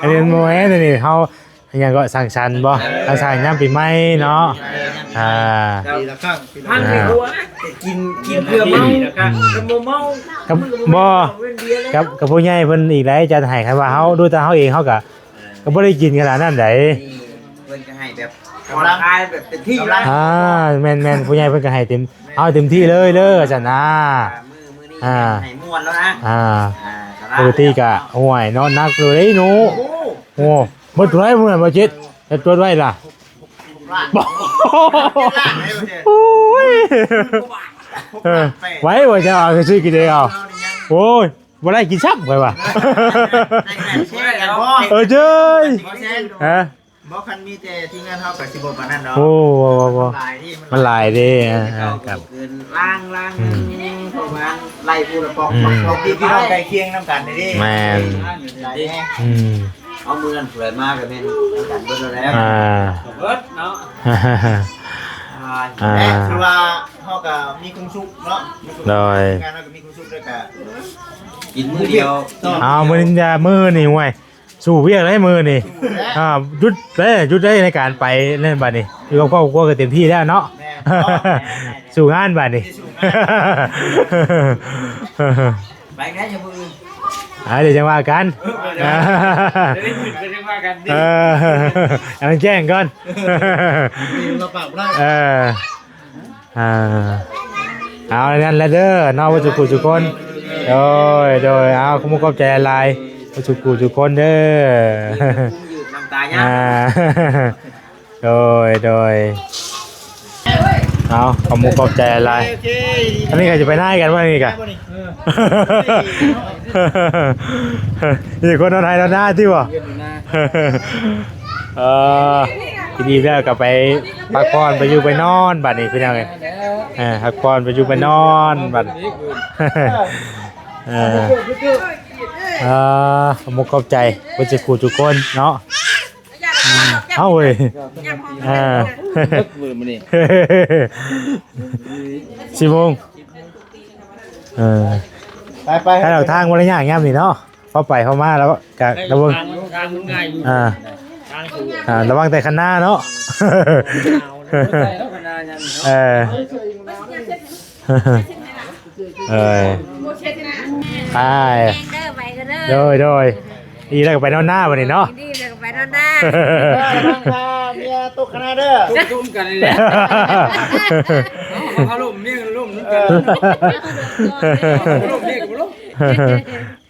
ອັນນີ້ບໍ່ແມ່ນ ອັນນີ້ເຮົາ ອີຫຍັງກໍສັງສັນບໍ່ ສັງສັນຍາມປີໃໝ່ເນາະ ອ່າ ປີລະຄັ້ງ ປີລະຄັ້ງ ອ່າ ກິນ ກິນເພື່ອເມົາ ອືມ ຄັນບໍ່ເມົາ ກັບ ບໍ່ ກັບ ກັບຜູ້ໃຫຍ່ເພິ່ນອີກໃດ ຈັດໃຫ້ ຄັນວ່າເຮົາ ໂດຍແຕ່ເຮົາເອງເຮົາກໍ ກໍບໍ່ໄດ້ກິນຂະໜາດນັ້ນໃດ ເພິ່ນກໍໃຫ້ແບບ ອອກກຳລັງກາຍແບບເຕັມທີ່ ອ່າ ແມ່ນໆ ຜູ້ໃຫຍ່ເພິ່ນກໍໃຫ້ເຕັມ ເອົາເຕັມທີ່ເລີຍເດີ ວ່າຊັ້ນນະ ມື້ ມື້ນີ້ ອ່າ ໃຫ້ມ່ວນແລ້ວນະ ອ່າ ອ່າ ປົກກະຕິກະ ໂອ້ຍ ເນາະ ໜັກຢູ່ເດ້ເນາະ ໂອ້ ໂອ້ ເບິດເທົ່າໃດມື້ນັ້ນ ບໍ່ຈິດ ໄດ້ຕົວໄວ້ລະ ໂອ້ຍ ເອີ ໄວ້ວ່າຈະເອົາຊື້ກິນເອງເອົາ. ໂອ້ຍ ບໍ່ໄດ້ກິນຊ້ຳ ຂ້ອຍວ່າ. ເອີ ເຈີຍ ຮະ ບໍ່ ຄັນມີແຕ່ທີມງານເຮົາກໍຊິບໍ່ປານນັ້ນດອກ. ໂອ້ ບໍ່ ບໍ່ ບໍ່ ມັນຫຼາຍເດ້ ມັນຫຼາຍເດ້. ອ່າ ອ່າ ຄັບ ເກີນລ້າງ ລ້າງ ອືມ ເພາະວ່າໄລ່ຜູ້ລະປອກ ອືມ ປອກ ທີ່ເຮົາໃກ້ຄຽງນຳກັນເດ້. ແມ່ນ ຫຼາຍເດ້. ອືມ ເອົາ ມື້ນັ້ນຜູ້ໃດມາກໍແມ່ນນຳກັນເບິດແລ້ວ. ອ່າ ເບິດເນາະ. ອ່າ ແລະ ຖືວ່າເຮົາກໍມີຄວາມສຸກເນາະ. ໂດຍ ງານເຮົາກໍມີຄວາມສຸກ ແລ້ວກໍກິນມື້ດຽວ. ເອົາ ມື້ນີ້ ມື້ນີ້ ຫ້ວຍ ສູ້ວຽກໄດ້ມື້ນີ້. ອ່າ ຢຸດເດ້ ຢຸດໄດ້ໃນການໄປນັ້ນ. ບັດນີ້ຢູ່ກັບຄອບຄົວກໍເຕັມທີ່ແລ້ວເນາະ. ແມ່ນ ສູ້ງານບັດນີ້. ໄປແລ້ວ ມື້ອື່ນ ອ່າ ດຽວຈັ່ງວ່າກັນ. ເອີ ດຽວ ດຽວໄດ້ຂຶ້ນໄປຈັ່ງວ່າກັນ. ເອີ ໃຫ້ມັນແຈ້ງກ່ອນ. ເອີ ອ່າ ເອົາ ນັ້ນແຫຼະເດີເນາະ ເບິດສູ່ຜູ້ສູ່ຄົນ. ໂດຍ ໂດຍ ເອົາ ຂອບມຸກຂອບໃຈຫຼາຍໆ ເບິດສູ່ຜູ້ສູ່ຄົນເດີ. ອ່າ ໂດຍ ໂດຍ ເອົາ ຂອບມຸກຂອບໃຈຫຼາຍ. ໂອເຄ ອັນນີ້ກໍຈະໄປນາກັນວ່ານີ້ກະ ເອີ ມີແຕ່ຄົນນອນໄຮ່ນອນນາຕິບໍ່? ເອີ ກິນອີ່ມແລ້ວກໍໄປພັກຜ່ອນ ໄປຢູ່ໄປນອນບັດນີ້ພີ່ນ້ອງເອີຍ. ເອີ ພັກຜ່ອນ ໄປຢູ່ໄປນອນບັດ. ເອີ ເອີ ຂອບມຸກຂອບໃຈເບິດສູ່ຜູ້ທຸກຄົນເນາະ. ເອົາເວີຍ ເອີ ມື້ນີ້ ສີ່ໂມງ ເອີ ໄປໆ ໃຫ້ເຮົາທາງບໍ່ໄດ້ຍາກຍາມນີ້ເນາະ. ພໍໄປພໍມາແລ້ວກະລະວັງ ທາງ ທາງມັນງ່າຍຢູ່ ອ່າ ທາງສະດວກ ອ່າ ລະວັງແຕ່ຄັນນາເນາະ. ເອີ ເອີຍ ໄປ ແມ່ງເດີ ໄປກັນເດີ ໂດຍ ໂດຍ ອີກແລ້ວກໍໄປນອນນາບັດນີ້ເນາະ. ດີແລ້ວກໍໄປນອນນາ ເອີ ລະວັງພາເມຍຕົກຄະນະເດີ ຕຸ້ມໆກັນນີ້ແຫຼະ. ເອົາ ເຂົາລົມ ເມຍກໍລົມນຳກັນ ເອີ ເຂົາລົມ ເມຍກໍບໍ່ລົມ.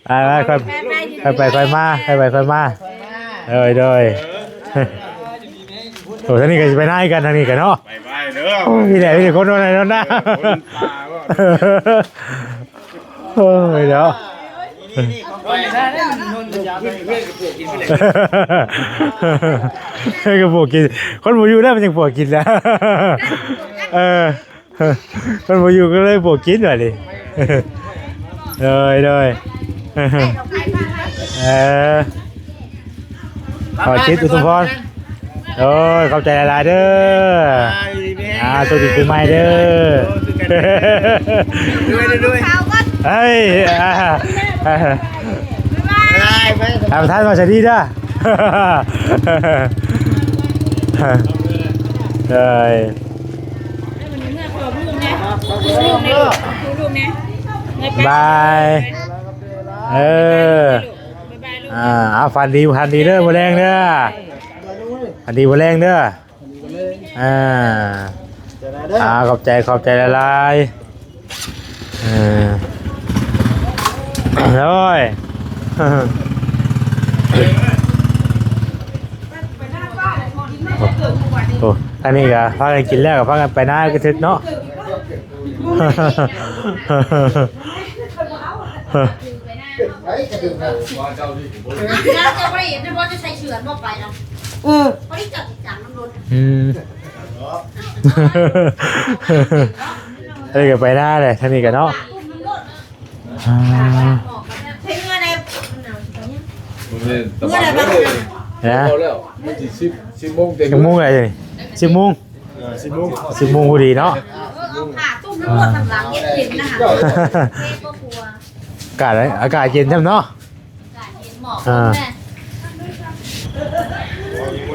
ໄປໆ ຄ່ອຍ ໄປໆ ຄ່ອຍມາ ໄປໆ ຄ່ອຍມາ ໂດຍ ໂດຍ. ໂອ້ ທາງນີ້ກໍຊິໄປນາກັນ ທາງນີ້ກໍເນາະ ໄປໆເດີ. ໂອ້ ມີແຫຼະ ມີແຕ່ຄົນນອນໄຮ່ນອນນາ ຄົນຕາບໍ່ ໂອ້ຍເນາະ ເຮັດກັບພວກກິນ ເຮັດກັບພວກກິນ ຄົນບໍ່ຢູ່ແລ້ວມັນຍັງພວກກິນແລ້ວ ເອີ. ມັນບໍ່ຢູ່ກໍເລີຍພວກກິນບັດນີ້ ໂດຍ ໂດຍ ເອີ ຂໍຈິດອຸດມພອນ ໂດຍ ຂອບໃຈຫຼາຍໆເດີ ອ່າ ໂຊກດີປີໃໝ່ເດີ ໂດຍ ໂດຍ ໂດຍ ເອີຍ ອ່າ ທ່ານປະທານວ່າສະດີເດີ ເອີຍ. ບາຍ ເອີ ອ່າ ເອົາ ຝັນດີ ຝັນດີເດີ ມື້ແລງເດີ ຝັນດີມື້ແລງເດີ ອ່າ ອ່າ ຂອບໃຈ ຂອບໃຈຫຼາຍໆ ເອີ ໂອ້ຍ ໂອ້ ທາງນີ້ກໍພາກັນກິນແລ້ວກໍພາກັນໄປນາກະທຶກເນາະ ເຈົ້າບໍ່ໄດ້ເຫັນ ເຈົ້າບໍ່ໄດ້ໃສ່ເສື້ອ ບໍ່ໄປນຳ ເອີ ບໍ່ໄດ້ຈັບຈັງນຳລົດ ອືມ ອັນນີ້ກໍໄປນາແຫຼະ ທາງນີ້ກໍເນາະ ອ່າ ມື້ໃດບາງ ຮະ ເອົາແລ້ວ ມັນຊິສິບ ສິບໂມງເຕັມ ຈັກໂມງແລ້ວນີ້ ສິບໂມງ ເອີ ສິບໂມງ ສິບໂມງພໍດີເນາະ ເອີ ເອົາຜ້າຕຸ້ມນ້ຳຮ້ອນທາງຫຼັງເຢັນໆນະ ເອີ ເທບໍ່ຄົວ ອາກາດ ອາກາດເຢັນຊ້ຳເນາະ ອາກາດເຢັນເໝາະ ອ່າ ແມ່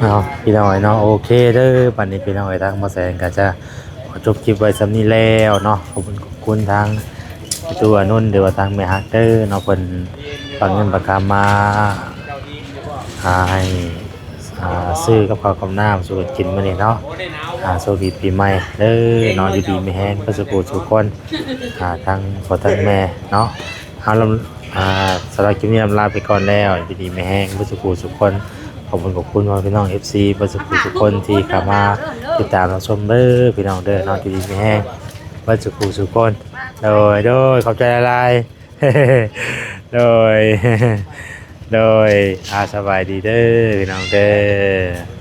ເອົາ ພີ່ນ້ອງເອີຍເນາະ ໂອເຄເດີ ບັດນີ້ພີ່ນ້ອງເອີຍ ທາງໝໍແສງກໍຈະຂໍຈົບຄລິບໄວ້ສ່ຳນີ້ແລ້ວເນາະ ຂອບຄຸນ ຂອບຄຸນທາງ ປະຕູອານົນ ຫຼືວ່າທາງແມ່ຮັກເດີເນາະ ເພິ່ນຝາກເງິນຝາກຄຳມາ ອ່າ ໃຫ້ ອ່າ ຊື້ກັບເຂົ້າກັບນ້ຳສູ່ກັນກິນມື້ນີ້ເນາະ ອ່າ ໂຊກດີປີໃໝ່ເດີເນາະ ຢູ່ດີມີແຮງເບິດສູ່ຜູ້ສູ່ຄົນ ອ່າ ທັງພໍ່ທັງແມ່ເນາະ ເຮົາລຳ ອ່າ ສຳລັບຄລິບນີ້ລຳລາໄປກ່ອນແລ້ວ ຢູ່ດີມີແຮງເບິດສູ່ຜູ້ສູ່ຄົນ ຂອບຄຸນຂອບຄຸນພໍ່ພີ່ນ້ອງ ເອັຟຊີ ເບິດສູ່ຜູ້ສູ່ຄົນທີ່ເຂົ້າມາຕິດຕາມຮັບຊົມເດີພີ່ນ້ອງເດີເນາະ ຢູ່ດີມີແຮງເບິດສູ່ຜູ້ສູ່ຄົນ ໂດຍ ໂດຍ ຂອບໃຈຫຼາຍໆ ໂດຍ ໂດຍ ອາ ສະບາຍດີເດີພີ່ນ້ອງເດີ.